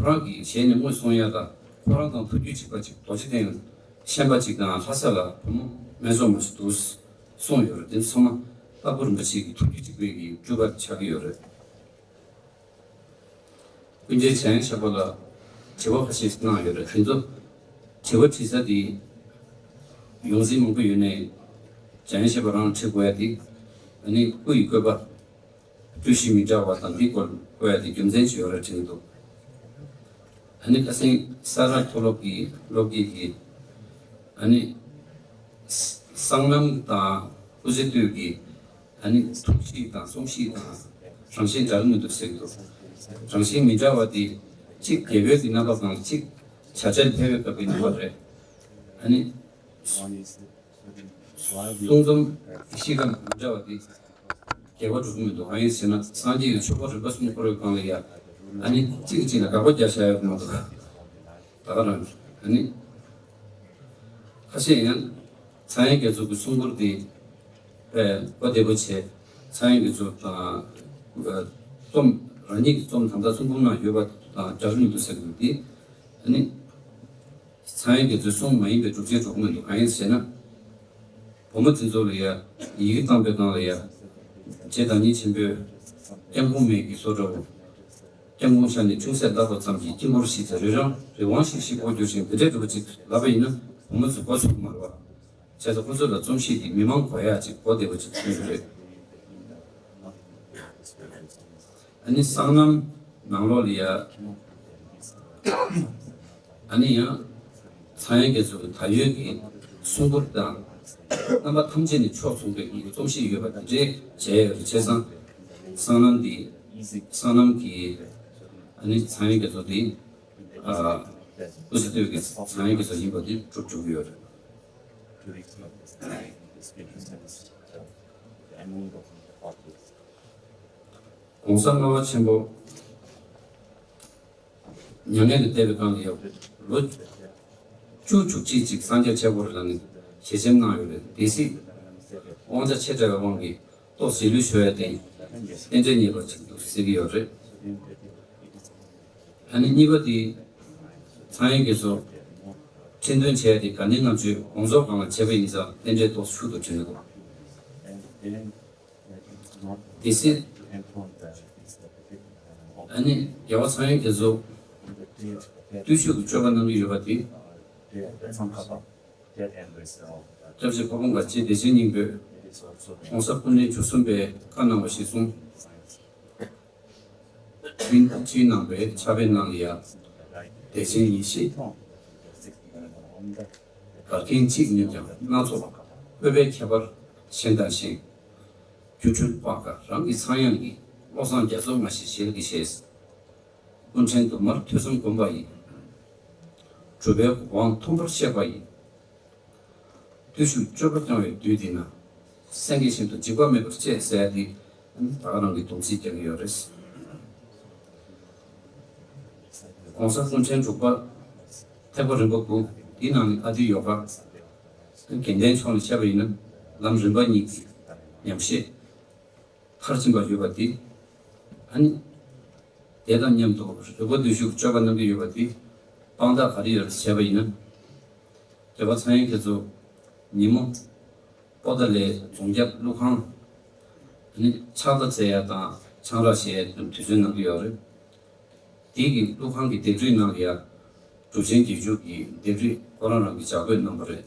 ཁོ་རང་གི་ཞལ་ནས་དངོས་གསུང་ཡག་དང་ཁོ་རང་དང་ཐུགས་རྒྱུད་གཅིག་པ་གཅིག་རྡོ་རྗེ་གདན་ཤན་པ་གཅིག་དང་ལྷ་ས་ལ་བུ་མོ་སྨན་བཙོང་མ་ཞིག་འདུག་གསུངས་ཡོད་རེད། དེ་ཚང་མ་ལྟ་བུ་རིན་པོ་ཆེ་གི་ཐུགས་རྒྱུད་གཅིག་པའི་གི་སྤྲུལ་པ་ཆགས་ཀྱི་ཡོད་རེད། ཀུན་མཁྱེན་འཇམ་དབྱངས་བཞད་པ་ལ་དྲི་བ་ཁ་ཤས་གནང་ཡོད་རེད། དེ་ཚོ་དྲི་བ་དྲི་ས་དེ་ཡོངས་འཛིན་མང་པོ་ཡོད་ནའི་འཇམ་དབྱངས་བཞད་པ་རང་དྲི་དགོས་ཡ་དེ་ཨ་ནི་སྐུ་ཡི་བཀོད་པ། བརྗོད་གཞི་མི་འདྲ་བ་དང་འདི་སྐོར་བཀོད་ཡ་དེ་རྒྱུ་མཚན་ཅིག་ཡོད་རེད་དྲན་གྱི་འདུག་ཨ་ནི་ཁ་སང་ས་རཱ་མཐོ་སློབ་ཀྱི་སློབ་དགེ་གིས་ཨ་ནི་སང་ལམ་དང་སྐུ་ཚེ་སྟོད་ཀྱི་ཨ་ནི་ཐུགས་གཤིས་དང་རྩོམ་གཤིས་དང་རང་བཞིན་འདྲ་གི་མི་འདུག་ཟེར་གྱི་འདུག་རང་བཞིན་མི་འདྲ་བ་དེ་གཅིག་རྒྱལ་པོའི་གི་རྣམ་པ་དང་གཅིག་བྱ་བྱེད་ལ་ཕལ་བའི་སྐབས་ཀྱི་རྣམ་པ་རེད། ཨ་ནི། གསུང་རྩོམ་གཤིས་ཀ་མི་འདྲ་བ་དེ་རྒྱལ་བ་འགྲོ་གི་མི་འདུག་གང་ཡིན་ཟེར་ན་སངས་རྒྱས་ཀྱི་ཆོས་འཁོར་རིམ་པ་གསུམ་བསྐོར་བའི་སྒང་ལ་ཡ་ཨ་ནི་གཅིག་གིས་གཅིག་ལ་དགག་པ་རྒྱག་བྱ་ཡག་མ་གཏོགས་ད་ག་རང་ཨ་ནི་ཁ་ཤས་ཡང་ཚངས་དབྱངས་རྒྱ་མཚོ་གི་གསུང་མགུར་དེ་དཔེ་གོ་བདེ་པོ་བྱས། ཚངས་དབྱངས་རྒྱ་མཚོ་དང་རྩོམ་རང་ཉིད་ཀྱི་རྩོམ་ད་ལྟ་གསུང་འབུམ་ནང་ཡོད་པ་དང་འདྲ་གི་མི་འདུག་ཟེར་གི་འདུག་དེ་ཨ་ནི། ཚངས་དབྱངས་རྒྱ་མཚོའི་གསུང་མ་ཡིན་པའི་སྒྲུབ་བྱེད་འགྲོ་གི་མི་འདུག་གང་ཡིན་ཟེར་ན། བུ་མོ་དེ་ཚོ་ལ་ཡ་ཡི་གེ་བཏང་པའི་སྒང་ལ་ཡ། རྗེ་བདག་ཉིད་ཆེན་པོས་སྐྱབས་མགོན་མའི་གི་སོ་འདྲ་བོ། སྐྱབས་མགོན་ཤར་ནས་ཅུང་ཟད་བརླག་པ་ཙམ་གྱིས་དཀྱིལ་འཁོར་ཞིག་ཏུ་རི་རང་རི་དབང་ཞིག་ཞིག་པོ་འགྱུར་ཞིང་འདི་འདྲའི་སྒྲུབ་པ་ཅིག་ལབ་པ་ཡིན་ན་བུ་མོ་ཚོས་མགོ་ཚོས་མ་རེད་བ། བྱས་ཙང་ཁོ་ཚོ་ལ་རྩོམ་གཤིས་དེ་མི་མང་གོ་ཡག་ཅིག་གོ་བདེ་པོ་ཅིག་མཐོང་གི་རེད། ཨ་ནི་སང་ལམ་ནང་ལོགས་ལ་ཡ། ཨ་ནི་ཡང་། ཚངས་དབྱངས་རྒྱ་མཚོ་གི་ད་ཡོད་ཀྱི་གསུང་མགུར་དང་། རྣམ་པ་ཐམས་ཅད་ནས་ཕྱོགས་མཚུངས་པའི་གི་རྩོམ་གཤིས་ཡོད་པ་དེ་འདྲའི་མཇལ་ཡོད་རེད། བྱས་ཙང་། སང་ལམ་འདི། སང་ལམ་གྱི། ཨ་ནི་ཚངས་དབྱངས་རྒྱ་མཚོ་འདི། ཨ། སྐུ་ཚེ་སྟོད་ཀྱི་ཚངས་དབྱངས་རྒྱ་མཚོ་ཡིན་པ་འདི་སྒྲུབ་བཅུག་གི་ཡོད་རེད། གོང་ས་ལྔ་པ་ཆེན་པོ་མྱ་ངན་ལས་འདས་པའི་སྒང་ལ་ཡང་ལོ་བཅུ་བཅུ་གཅིག་ཅིག་སངས་རྒྱས་ཆོས་འཁོར་ལ་ནི་ཞལ་ཆེམས་གནང་ཡོད་རེད། སྡེ་སྲིད་དབང་ཆ་ཆེ་དྲགས་པའི་དབང་གིས་ཏོག་ཟས་ལུད་ཤོར་ཡ་བརྟེན་རྟེན་འབྲེལ་ཉེས་པ་ཅིག་འདུག་ཟེར་གྱི་ཡོད་རེད། ཨ་ནི་གཉིས་པ་དེ། ཚངས་དབྱངས་རྒྱ་མཚོ། ཁྲི་འདོན་བྱས་ཏེ་དགའ་ལྡན་ལྔ་མཆོད་དགོངས་རྫོགས་སྒང་ལ་བྱས་པ་ཡིན་ཙང་རྟེན་འབྲེལ་ཏོག་ཚུལ་དུ་དྲན་འདུག་དེ་སྲིད། ཨ་ནི་རྒྱལ་བ་ཚངས་དབྱངས་རྒྱ་མཚོ། བརྟུལ་ཞུགས་ཀྱི་སྤྱོད་པ་གནང་གི་ཡོད་པ་དེ། སྐྱབས་རྗེ་ཕ་བོང་ཁ་རྗེ་བདེ་ཆེན་སྙིང་པོས་༸གོང་ས་སྐུ་ཕྲེང་བཅུ་གསུམ་པའི་བཀའ་གནང་བ་གཞིར་བཟུང་། ཆོས་ཆོས་ནང་པའི་ཕྱག་དཔེ་ནང་ལ་ཡ། བདེ་ཆེན་ཡེ་ཤེས། བར་ཁེངས་གཅིག་ཉིད་ཀྱང་སྣ་ཚོགས་བཀོད་པའི་ཁྱད་པར་གཞན་དང་གཞན། སྒྱུ་འཕྲུལ་པ་ཀ་རང་གི་ཚངས་དབྱངས་ཀྱི་བློ་བཟང་རྒྱ་མཚོ་ང་ཞེས་ཞལ་གྱིས་བཞེས། སྐུ་ཕྲེང་དུ་མར་ཐོས་བསམ་སྒོམ་པ་ཡི། གྲུབ་པའི་དབང་མཐོན་པོར་གཤེགས་པ་ཡི། བརྟུལ་ཞུགས་སྤྱོད་པ་སྐྱོང་བའི་དུས་འདི་ན། སེང་གེ་བཞིན་དུ་འཇིགས་པ་མེད་པར་སྤྱད་ཟེར་ཡ་འདི་ད་ག་རང་གི་སྡོམ་ཚིག་རྒྱག་གི་ཡོད་རེད། ༸གོང་ས་སྐུ་ཕྲེང་དྲུག་པ་ཐེག་པ་རིམ་པ་དགུ་འདི་ནང་ནས་ཨ་ཏི་ཡོ་ག་དགེ་ལྡན་ཕྱོགས་ནས་བཤད་པ་ཡིན་ན་ལམ་རིམ་པ་གཉིས་ཀྱི་ཉམས་བཞེས། མཐར་ཕྱིན་པ་ཡོད་པ་དེ། ཨ་ནི། དེ་དང་མཉམ་དུ་རིག་པ་བརྟུལ་ཞུགས་སྤྱོད་པ་གནང་གི་ཡོད་པ་དེ། དཔང་རྟགས་ག་རེ་ཡོད་ཟེར་བྱས་པ་ཡིན་ན། རྒྱལ་བ་ཚངས་དབྱངས་རྒྱ་མཚོ། ཉིན་མོ། པོ་ཏཱ་ལའི་རྫོང་རྒྱབ་ཀླུ་ཁང་། ཨ་ནི་ཕྱག་བརྡ་མཛད་ཡ་དང་ཆང་རག་བཞེས་ཡ་དང་དུས་ཚོད་གནང་གི་ཡོད་རེད། དེའི་གི་ཀླུ་ཁང་གི་ལྡེབས་རིས་ནང་ལ་ཡ། གྲུབ་ཆེན་བརྒྱད་ཅུ་གི་ལྡེབས་རིས་ཁོ་རང་རང་གིས་ལྗགས་བཀོད་གནང་བ་རེད།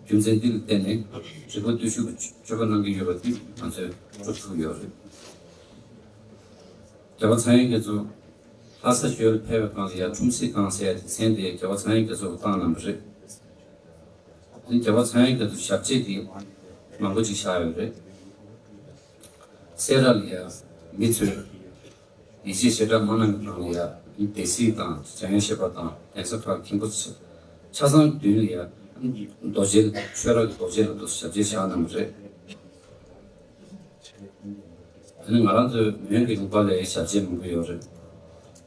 རྒྱུ་མཚན་འདི་ལ་བརྟེན་ནས་རིག་པ་བརྟུལ་ཞུགས་ཀྱི་སྤྱོད་པ་གནང་གི་ཡོད་པ་འདི་ང་ཚོས་སྒྲུབ་ཐུབ་ཡོད་རེད། རྒྱལ་བ་ཚངས་དབྱངས་རྒྱ་མཚོ་ལྷ་ས་ཞོལ་ཕེབས་པའི་སྒང་ལ་ཡ་ཁྲུམས་སྲི་སྒང་ཟེར་ཡ་དེ་མཚན་དེ་རྒྱལ་བ་ཚངས་དབྱངས་རྒྱ་མཚོ་གིས་བཏང་གནང་བ་རེད། དེ་རྒྱལ་བ་ཚངས་དབྱངས་རྒྱ་མཚོའི་ཞབས་རྗེས་དེ་མང་པོ་ཅིག་བཞག་ཡོད་རེད། སེ་ར་ལ་ཡ་མི་ཚོས། ཡིད་ཆེས་ཞེ་དྲག་མ་གནང་གི་ནང་ལ་ཡ། སྡེ་སྲིད་དང་འཇམ་དབྱངས་བཞད་པ་དང་གདན་ས་ཁག་མཁན་པོ་ཆ་ཆ་ཚང་མདུན་ལ་ཡ། རྡོ་རྗེ་ཆོས་ར་གི་རྡོ་རྗེ་ལ་འདུག་ཞབས་རྗེས་བཞག་གནང་བ་རེད། ཨ་ནི་ང་རང་ཚོའི་མོན་གྱི་ལུང་པ་ལ་ཡ་ཞབས་རྗེས་མང་པོ་ཡོད་རེད།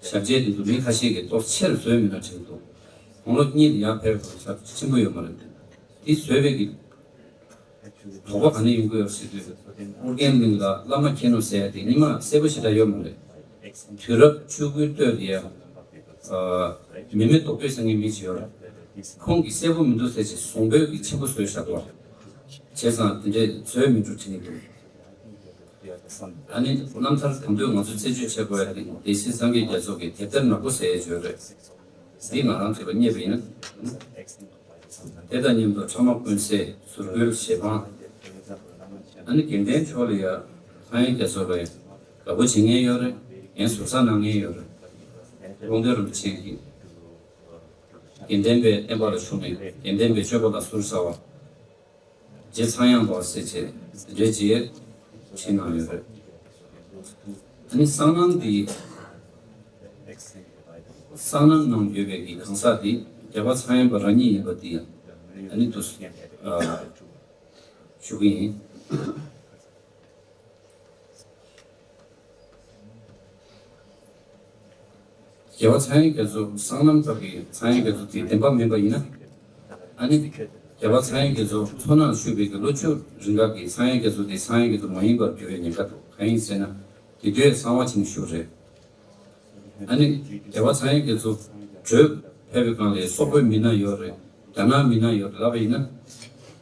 ཞབས་རྗེས་དེ་ཚོ་མི་ཁ་ཤས་ཀྱིས་ཏོག་ཆེར་བཟོས་མིན་ན་དྲན་འདུག་དགུང་ལོ་གཉིས་ལ་ཡར་ཕེབས་པ་ཞབས་ཆེན་པོ་ཡོད་མ་རེད་དེ། དེ་བཟོས་པའི་གི། དོགས་པ་ག་ནས་ཡོང་གི་ཡོད་ཟེར་དུས། ཨོ་རྒྱན་གླིང་ལ་བླ་མ་མཁྱེན་ནོ་ཟེར་ཡ་དེ་ཉི་མ་གསལ་པོ་ཞེ་དྲག་ཡོད་མ་རེད། དུས་རབས་བཅུ་དགུའི་སྟོད་ལ་ཡ། ཨ། མི་མེད་རྡོག་པས་སེང་གེའི་མི་ཅིག་ཡོད་རེད། ཁོང་གིས་གསལ་པོ་མི་འདུག་ཟེར་བྱས་བཟང་པོའི་གི་ཆེན་པོ་བཟོས་བཞག་པ། བྱས་ཙང་དེ་འདྲའི་བཟོས་མི་འགྲོ་དྲན་གྱི་འདུག་ཨ་ནི་རྣམ་ཐར་དང་པོ་ང་ཚོས་རྩད་གཅོད་བྱེད་དགོས་ཡ་དེ་སྡེ་སྲིད་སངས་རྒྱས་རྒྱ་མཚོ་གི་དེབ་ཐེར་ནག་པོ་ཟེར་ཡ་ཅིག་ཡོད་རེད། འདི་ང་རང་ཚོས་ལ་རྙེད་པ་ཡིན་ན། དེ་དང་མཉམ་དུ་ཕྲ་མ་ཀུན་གསལ་ཟུར་བཀོལ་ཞལ་འཕང་། ཨ་ནི་དགེ་ལྡན་ཕྱོགས་ལ་ཡ་ཚངས་དབྱངས་རྒྱ་མཚོ་ལ་ཡ་དགའ་པོ་བྱེད་མཁན་ཡོད་རེད། ངས་ཟུར་ཟ་གནང་མཁན་ཡོད་རེད། ཀློང་རྡོལ་རིན་པོ་ཆེ་གིས་དགེ་ལྡན་པའི་བསྟན་པ་ལ་ཞུགས་ནས་དགེ་ལྡན་པའི་སྤྱོད་པ་ལ་ཟུར་ཟ་བ། རྗེ་ཚངས་དབྱངས་པ་ཟེར་བྱས་འདི་འདྲའི་རྗེས་ཕྱིན་གནང་ཡོད་རེད། ཨ་ནི་སྲང་ལམ་འདི། སྲང་ལམ་ནང་ཡོད་པའི་གི་གང་ཟག་འདི་རྒྱལ་བ་ཚངས་དབྱངས་པ་རང་ཉིད་ཡིན་པ་འདི་ཡང་ཨ་ནི་འདུག་ཨ། ཞུ་གི་ཡིན། རྒྱལ་བ་ཚངས་དབྱངས་རྒྱ་མཚོ་སྲང་ལམ་བར་གྱི་ཚངས་དབྱངས་རྒྱ་མཚོ་དེ་བདེན་པ་མིན་པ་ཡིན་ན། ཨ་ནི། རྒྱལ་བ་ཚངས་དབྱངས་རྒྱ་མཚོ་མཚོ་ནང་བཞུགས་པའི་གི་ལོ་བཅུ་རིང་ག་གི་ཚངས་དབྱངས་རྒྱ་མཚོ་དེ་ཚངས་དབྱངས་རྒྱ་མཚོ་མ་ཡིན་པར་འགྱུར་བའི་ཉེན་ཁ་འདུག་གང་ཡིན་ཟེར་ན། དེ་དུས་གསང་བ་ཅན་བཞུགས་རེད། ཨ་ནི། རྒྱལ་བ་ཚངས་དབྱངས་རྒྱ་མཚོ་བྲོས་ཕེབས་པའི་སྒང་ལ་སོག་པོའི་མི་སྣ་ཡོད་རེད། རྒྱ་ནག་མི་སྣ་ཡོད་རེད་ལབ་པ་ཡིན་ན།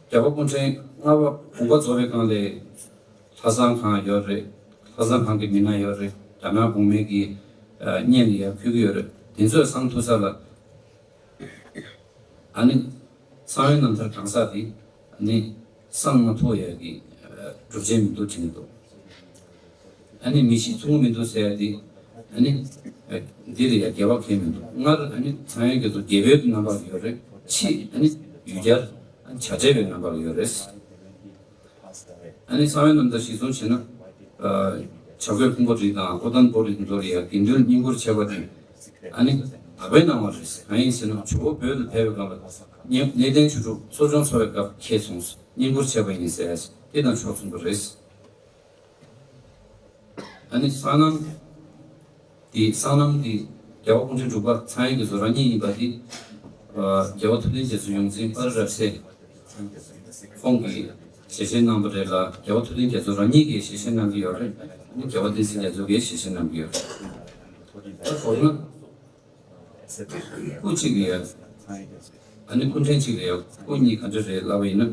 རྒྱལ་བ་སྐུ་ཕྲེང་ལྔ་པ་དགུ་པ་རྫོགས་པའི་སྒང་ལ། ལྷ་བཟང་ཁང་ཡོད་རེད། ལྷ་བཟང་ཁང་གི་མི་སྣ་ཡོད་རེད། རྒྱ་ནག་གོང་མའི་གི་ཨ། བརྙན་ལ་ཡར་ཕུལ་གི་ཡོད་རེད། དེ་ཚོས་བསང་འཐུ་ས་ལ། ཨ་ནི། གསང་བའི་རྣམ་ཐར་གང་ཟག་དེ། ཨ་ནི། བསང་མ་འཐུ་ཡ་གི་ཨ། སྒྲུབ་བྱེད་མི་འདུག་དྲན་གྱི་འདུག་ཨ་ནི་མི་ཤི་ཚུགས་ཀྱི་མི་འདུག་ཟེར་ཡ་དེ། ཨ་ནི། ཨ། འདི་ལ་ཡ་འགལ་བ་གང་ཡང་མི་འདུག་སྔར་ཨ་ནི་ཚངས་དབྱངས་རྒྱ་མཚོ་རྒྱལ་པོའི་རྣམ་པ་ལ་ཡོད་རེད། ཕྱིས་ཨ་ནི་ཡུལ་གྱར་ཨ་ནི་བྱ་བྲལ་བའི་རྣམ་པ་ལ་ཡོད་རེད། ཨ་ནི་གསང་བའི་རྣམ་ཐར་གཞིར་བཟུང་བྱས་ན། ཨ། བྱ་རྒོད་ཕུང་པོ་རི་དང་ཨོ་དན་པོ་རི་ཚོ་ལ་ཡ་དགེ་འདུན་བསྙེན་བཀུར་བྱས་པ་དེ། ཨ་ནི་དག་པའི་སྣང་བ་རེད། གང་ཡིན་ཟེར་ན་ཇོ་བོ་བོད་དུ་ཕེབས་པའི་སྐབས་ལ། གནས་བརྟན་ཆོས་དྲུག་གསོ་སྦྱོང་འཚོ་བའི་སྐབས་ཁེལ་སོང་། བསྙེན་བཀུར་བྱས་པ་ཡིན་ཟེར་ཡ་དེ་དང་ཕྱོགས་མཚུངས་པ་རེད། ཨ་ནི་གསང་ལམ་འདི་གསང་ལམ་འདི་རྒྱལ་བ་སྐུ་ཕྲེང་དྲུག་པ་ཚངས་དབྱངས་རྒྱ་མཚོ་རང་ཉིད་ཡིན་པ་འདི། ཨ། རྒྱལ་བ་ཐུབ་བསྟན་རྒྱ་མཚོའི་ཡོངས་འཛིན་དཔལ་རབ་གསལ་ཁོང་གིས་ཞལ་བཞེས་གནང་བ་རེད་ལ། རྒྱལ་བ་ཐུབ་བསྟན་རྒྱ་མཚོ་རང་ཉིད་ཀྱིས་ཞལ་བཞེས་གནང་གི་ཡོད་རེད། ཨ་ནི་རྒྱལ་བ་བསྟན་འཛིན་རྒྱ་མཚོ་གིས་ཞལ་བཞེས་གནང་གི་ཡོད་རེད། ད་མདོར་ན། སྐུ་གཅིག་ལ་ཡ། ཨ་ནི་སྐུ་ཕྲེང་གཅིག་ལ་ཡ་སྐུ་གཉིས་ག་འདྲ་རེད་ལབ་པ་ཡིན་ན།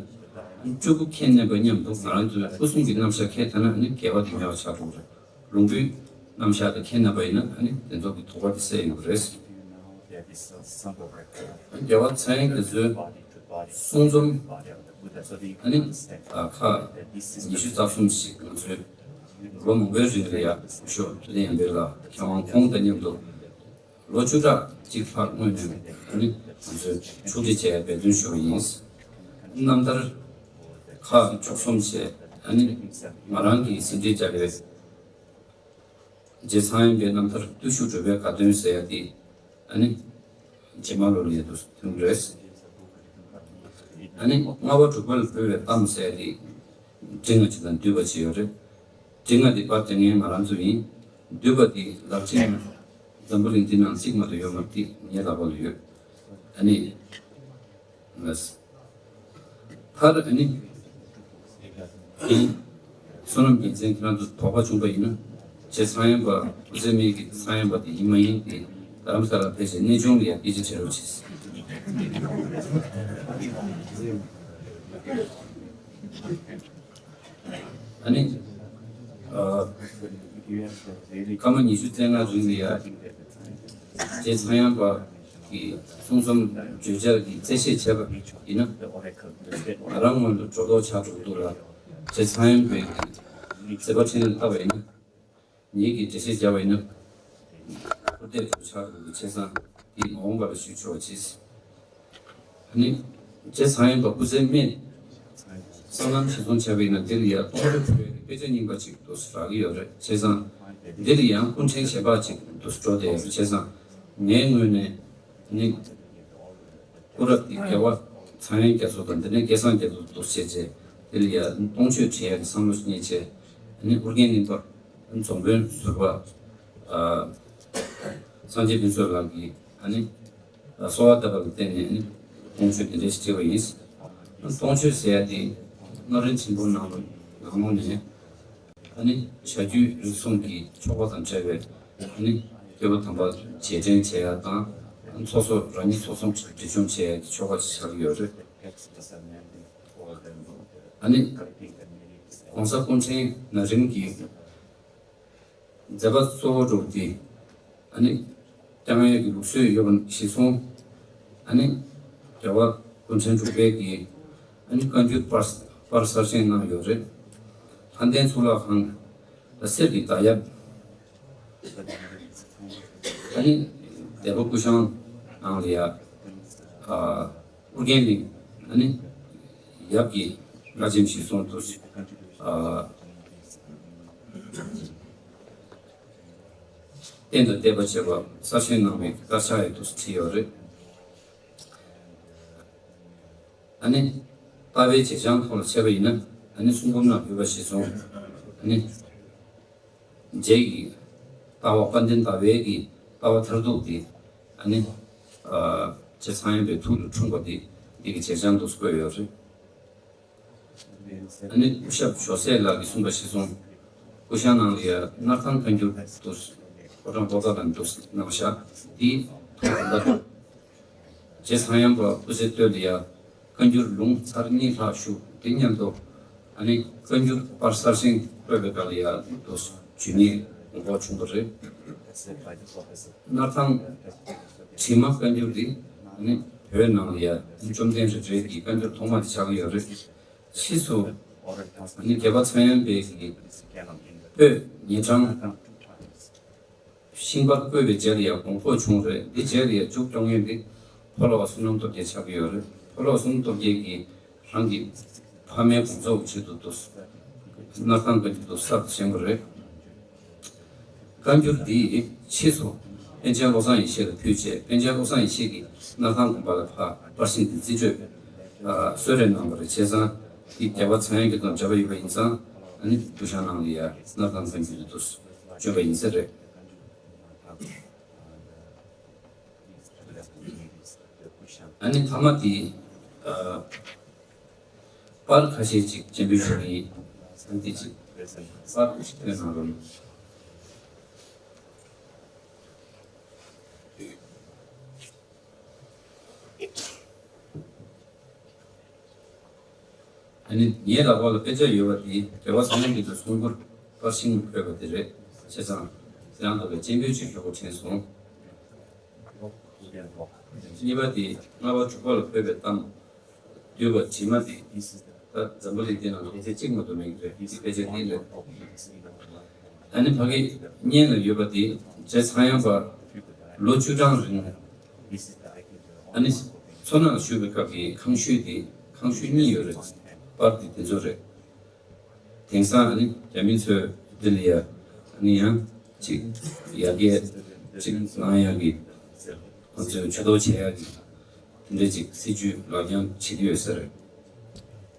སྤྲུལ་སྐུ་ཁས་ལེན་པ་མཉམ་དུ་ང་རང་ཚོའི་སྐུ་གསུམ་གྱི་རྣམ་གཞག་ཁས་ལེན་ན་ཨ་ནི་འགལ་བ་དེ་ཉེ་བར་ཆགས་འགྲོ་གི་རེད། ལུང་པའི་རྣམ་གཞག་དེ་ཁས་ལེན་པ་ཡིན་ན་ཨ་ནི་དེ་ཚོ་གི་དོགས་པ་དེ་སེལ་ཡོང་གི་རེད། རྒྱལ་བ་ཚངས་དབྱངས་རྒྱ་མཚོའི་གསུང་རྩོམ་ཨ་ནི་ཁག་ཉི་ཤུ་རྩ་གསུམ་ཞིག་ང་ཚོའི་ལོ་མང་པོའི་རིང་ལ་ཡ་ཤོག་ཐུབ་བསྟན་ཡར་འཕེལ་ལགས་མཁས་དབང་ཁོང་དང་མཉམ་དུ། ལོ་བཅུ་ཕྲག་གཅིག་ལྷག་སྔོན་ནས་ཨ་ནི་ང་ཚོས་ཕྱོགས་སྒྲིག་བྱས་འབད་བརྩོན་ཞུ་བ་ཡིན། རྣམ་ཐར་ཁག་བཅུ་གསུམ་བྱས་ཨ་ནི་ང་རང་གིས་ཟིན་བྲིས་བརྒྱབ་པའི་རྗེ་ཚངས་དབྱངས་པའི་རྣམ་ཐར་བརྟུལ་ཞུགས་གྲུབ་པའི་དགའ་སྟོན་ཟེར་ཡ་དེ་ཨ་ནི་རྗེས་མ་ལོ་ལ་ཡ་དུ་ཐོན་རེད། ཨ་ནི་ལྔ་པ་དྲུག་པ་ལ་འབུལ་བའི་གཏམ་ཟེར་ཡ་དེ་འབྲི་ལྔ་ཅིག་དང་བསྡུས་པ་ཅིག་ཡོད་རེད། འབྲི་ལྔ་དེ་པར་དེ་ངའི་ང་རང་ཚོ་ཡིན། བསྡུས་པ་དེ་ལག་ཆེན་འཛམ་བུ་གླིང་འདི་ནང་གཅིག་མ་གཏོགས་ཡོད་མ་རེད། ངའི་ལག་པ་ལ་ཡོད། ཨ་ནི། ལགས། མཐར་ཨ་ནི། ཡིན། བསོད་ནམས་རྒྱལ་མཚན་ཁྱེད་རང་ཚོ་དོགས་པ་བྱུང་པ་ཡིན་ན། རྗེ་ཚངས་དབྱངས་པ་སྐུ་ཚེ་སྨད་ཀྱི་ཚངས་དབྱངས་པ་དེ་ཡིན་མ་ཡིན་དེ་རྡ་རམ་ས་ལར་ཕེབས་བྱས་གནས་ཆུང་ལ་ཡང་སྐད་ཆ་དྲི་རོགས་གྱིས། ཨ་ནི། ཨ། སྐར་མ་ཉི་ཤུ་རྩ་ལྔ་རིང་ལ་ཡ། རྗེ་ཚངས་དབྱངས་པ་གི་གསུང་རྩོམ་བརྗོད་བྱ་གི་རྩད་བཤེར་བྱས་པ་ཡིན་ན། ང་རང་སྔོན་དུ་སྒྲོ་འདོགས་ཆགས་འགྲོ་གི་འདུག་ལ། རྗེ་ཚངས་དབྱངས་པའི་མཛད་པ་འཕྲིན་ལས་ལྟ་བ་ཡིན་ན། ངེད་ཀྱིས་འགྲེལ་བཤད་བརྒྱབ་པ་ཡིན་ན། ཁུར་འདེབས་སུ་ཆགས་འགྲོ་གི་བྱས་ཙང་དེ་མ་འོངས་པ་ལ་ཞུ་ཆོག་ཅེས། ཨ་ནི། རྗེ་ཚངས་དབྱངས་པ་སྐུ་ཚེ་སྨད། སྲང་ལམ་གཞིར་བཟུང་བྱས་པ་ཡིན་ན་འདིར་ཡང་སྟོང་ཤོད་བྲོ་བའི་དཔེ་ཆ་རྙིང་པ་ཅིག་ཏུ་རག་གི་ཡོད་རེད། བྱས་ཙང་། འདིར་ཡང་སྐུ་ཕྲེང་གཞན་པ་ཅིག་ཏུ་འགྲོ་བསྡད་ཡོད་རེད། བྱས་ཙང་། ངའི་ངོས་ནས་ནི། སྐུ་རབ་ཀྱི་རྒྱལ་བ་ཚངས་དབྱངས་རྒྱ་མཚོ་དང་དེ་ནས་སྐལ་བཟང་རྒྱ་མཚོ་འདུ་བྱས་རྗེས་དེ་ལ་ཡང་སྟོང་མཆོད་བྲི་ཡག་གི་བསམ་བློ་ཞིག་རྙེད་རྗེས་ནི་ཨོ་རྒྱན་གླིང་པ་རྫོང་དཔོན་ཟུར་པ་ཨ་སངས་རྒྱས་ཕུན་ཚོགས་ལགས་ཀྱིས་ཨ་ནི་གསོལ་བ་བཏབ་པ་ལ་བརྟེན་ནས་ནི་སྟོང་མཆོད་དེ་འདྲ་ཞིག་བྲིས་པ་ཡིན། སྟོང་མཆོད་ཟེར་ཡ་དེ་ སྔ་རོལ་ཆེན་པོ་ནང་ལ་ནང་ལོགས་ནས་ཨ་ནི་བྱ་རྒྱུད་རིགས་གསུམ་གྱི་ཆོ་ག་དང་འབྲེལ་བའི་ཨ་ནི་བསྐྱེད་པ་དམ་པ་རྗེས་དྲན་བྱེད་ཡ་དང་། སོ་སོ་རང་ཉིད་སོ་སོ་སྒྲིབ་སྦྱོང་བྱེད་ཡ་གི་ཆོ་ག་ཆགས་ཀྱི་ཡོད་རེད། ཨ་ནི་༸གོང་ས་སྐུ་ཕྲེང་ན་རིམ་གྱི་མཛད་པ་གཙོ་བོ་དྲུག་སྟེ། ཨ་ནི་བསྐྱངས་ཡས་ཀྱི་ལུགས་སྲོལ་ཡོད་པ་གཞིར་བཟུང་། ཨ་ནི་རྒྱལ་བ་སྐུ་ཕྲེང་དྲུག་པའི་གི་ཨ་ནི་བཀའ་འགྱུར་པར་པར་གསར་བཞེངས་གནང་ཡོད་རེད། ལྷ་ལྡན་གཙུག་ལག་ཁང་ལ་གསེར་གྱི་མདའ་ཡབ། ཨ་ནི་སྡེ་པ་ཀུ་ཤང་ནང་ལ་ཡ། ཨ། ཨོ་རྒྱན་གླིང་། ཨ་ནི་ཡབ་ཀྱི་བླ་ཆེན་གཞིར་བཟུང་དུ། ཨ། རྟེན་དང་བརྟེན་པ་བྱེད་པ་གསར་བཞེངས་གནང་བའི་དཀར་ཆག་ཡང་དུ་བྲིས་ཡོད་རེད། ཨ་ནི་ལྟ་བའི་བྱེ་ཆང་ཐོག་ལ་བྱས་པ་ཡིན་ན། ཨ་ནི་གསུང་འབུམ་ནང་ཡོད་པ་གཞིར་བཟུང་། ཨ་ནི། རྗེ་ཡི་ལྟ་བ་དཔལ་ལྡན་ཟླ་བའི་གི་ལྟ་བ་མཐར་ཐུག་དེ། ཨ་ནི་ཨ་རྗེ་ཚངས་དབྱངས་པའི་ཐུགས་ལ་འཁྲུངས་པ་དེ་འདི་གི་བྱེ་ཆང་དུ་བཀོད་ཡོད་རེད། ཨ་ནི་སྐུ་ཞབས་ཇོ་སྲས་ལགས་ཀྱིས་གསུངས་པ་གཞིར་བཟུང་། ཀུ་ཤང་ནང་ལ་ཡ་སྣར་ཐང་བཀའ་འགྱུར་དུ་ཕོ་བྲང་པོ་ཏཱ་ལ་འདུག་གནང་བཞག་དེའི་ཐོག་ད་ལྟ། རྗེ་ཚངས་དབྱངས་པ་སྐུ་ཚེ་སྟོད་ལ་ཡ་བཀའ་འགྱུར་ལུང་ཚར་གཉིས་ལྷག་བཞུགས་དེ་མཉམ་དུ། ཨ་ནི་བཀའ་འགྱུར་པར་གསར་བཞེངས་བཀོད་པའི་སྐབས་ལ་ཡ་དུ་ཇུས་ནས་དགོངས་པ་བྱུང་བ་རེད། སྣར་ཐང་བྲིས་མ་བཀའ་འགྱུར་འདི་ཨ་ནི་བོད་ནང་ལ་ཡ་བཅོམ་ལྡན་རིག་འཛིན་གྱི་བཀའ་འགྱུར་ཐོག་མ་དེ་ཆགས་ཀྱི་ཡོད་རེད། ཕྱིས་སུ་ཨ་ནི་རྒྱལ་བ་ཚངས་དབྱངས་པའི་གི་པོད་ཉི་གྲངས་ཤིང་པར་བརྐོས་པའི་རྗེས་ལ་ཡང་དགོངས་པ་བྱུང་རེད། འདི་རྗེས་ལ་ཡང་མཇུག་སྐྱོང་མཁན་འདི་ཕོ་ལོ་བ་བསོད་ནམས་སྟོབས་རྒྱལ་ཆགས་ཀྱི་ཡོད་རེད། ཕོ་ལོ་བ་བསོད་ནམས་སྟོབས་རྒྱལ་གྱིས་རང་གི་ཕ་མའི་དགོངས་རྫོགས་ཀྱི་ཆེད་དུ་དུ་སྣར་ཐང་བཀའ་འགྱུར་དུ་གསར་དུ་བཞེངས་པ་རེད། བཀའ་འགྱུར་འདིའི་ཕྱིས་སུ་པཎ་ཆེན་བློ་བཟང་ཡེ་ཤེས་ལ་ཕུལ་རྗེས། པཎ་ཆེན་བློ་བཟང་ཡེ་ཤེས་ཀྱིས་སྣར་ཐང་དགོན་པ་ལ་ཕར་པར་ཤིང་འདི་རྩིས་སྤྲོད་ཨ་གསོལ་རས་གནང་བ་རེད། བྱས་ཙང་འདི་རྒྱལ་བ་ཚངས་དབྱངས་ཀྱི་དང་འབྲེལ་བ་ཡོད་པ་ཡིན་ཙང་། ཨ་ནི་ཀུ་ཤང་ནང་ལ་ཡ་སྣར་ཐང་བཀའ་འགྱུར་དུ་བཅོས་པ་ཡིན་ས་རེད། ཨ་ནི་མཐའ་མ་དེ་ཨ་པར་ཁ་ཤས་ཅིག་སྤྱན་འབུལ་ཞུ་གི་ཡིན། ཨ་ནི་དེ་ཅིག་པར་ཅིག་སྟོན་གནང་རོགས། ཨ་ནི་ངའི་ལག་པ་ལ་དཔེ་ཆ་ཡོད་པ་དེ་རྒྱལ་བ་ཚངས་དབྱངས་ཀྱི་གསུང་མགུར་པར་ཤིང་བཀོད་པ་དེ་རེད། བྱས་ཙང་རང་ཐོག་གི་སྤྱན་འབུལ་ཅིག་ཞུ་དགོས་དྲན་སོང་། གཉིས་པ་དེ་ལྔ་པ་དྲུག་པ་ལ་ཕེབས་པའི་གཏམ་བསྡུས་པ་བྲིས་མ་དེ། ད་འཛམ་བུ་གླིང་འདི་ནང་ལ་དཔེ་ཆ་གཅིག་མ་གཏོགས་མེད་ཀྱི་རེད། དེ་དཔེ་ཆ་འདི་རེད། ཨ་ནི་ཕ་གི་སྙན་ལ་ཡོད་པ་དེ་རྗེ་ཚངས་དབྱངས་པ་ལོ་བཅུ་གྲངས་རིང་ཨ་ནི་མཚོ་ནང་བཞུགས་པའི་སྐབས་ཀྱི་ཁང་ཤུལ་དེ། ཁང་ཤུལ་གཉིས་ཡོད་རེད། པར་དེ་དེ་ཚོ་རེད། དེང་སང་ཨ་ནི་རྒྱ་མི་ཚོས་འདི་ལ་ཡ་ཨ་ནི་ཡང་ཅིག་ཡར་རྒྱས་ཅིག་གནང་ཡག་གི། ཁོ་ཚོས་ཇུས་གཏོགས་བྱེད་ཡག་གི་དེ་འདྲ་ཅིག་སྲིད་ཇུས་ལག་བསྟར་བྱེད་ཀྱི་ཡོད་ས་རེད།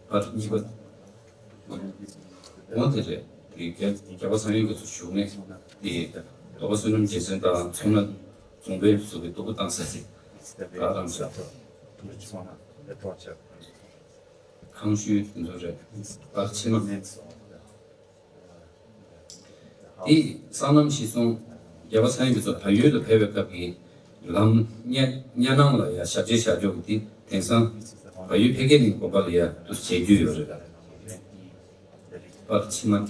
པར་གཉིས་པ། འོ་དེ་རེད། དེ་རྒྱ་རྒྱལ་བ་ཚངས་དབྱངས་ཀྱི་ཚོ་བཞུགས་གནས་དེ་རྡོ་ཁ་བསོད་ནམས་རྒྱལ་མཚན་དང་མཚོ་སྣ་རྫོང་དཔོན་སོགས་ཀྱིས་སྡུག་པོ་བཏང་ས་དེ་ག་རང་ས། ཁང་ཤུལ་དེ་ཚོ་རེད། པར་ཕྱི་མ། དེ་སང་ལམ་གཞིར་བཟུང་རྒྱལ་བ་ཚངས་དབྱངས་ཀྱིས་བལ་ཡུལ་དུ་ཕེབས་པའི་སྐབས་ཀྱི་ལམ་གཉའ་གཉའ་ནང་ལ་ཡ་ཞབས་རྗེས་བཞག་ཕྱོགས་ཀྱི་དེ་དེང་སང་བལ་ཡུལ་འཕེལ་རྒྱས་གླིང་དགོན་པ་ལ་ཡ་དུ་མཇལ་རྒྱུ་ཡོད་རེད། པར་ཕྱི་མ།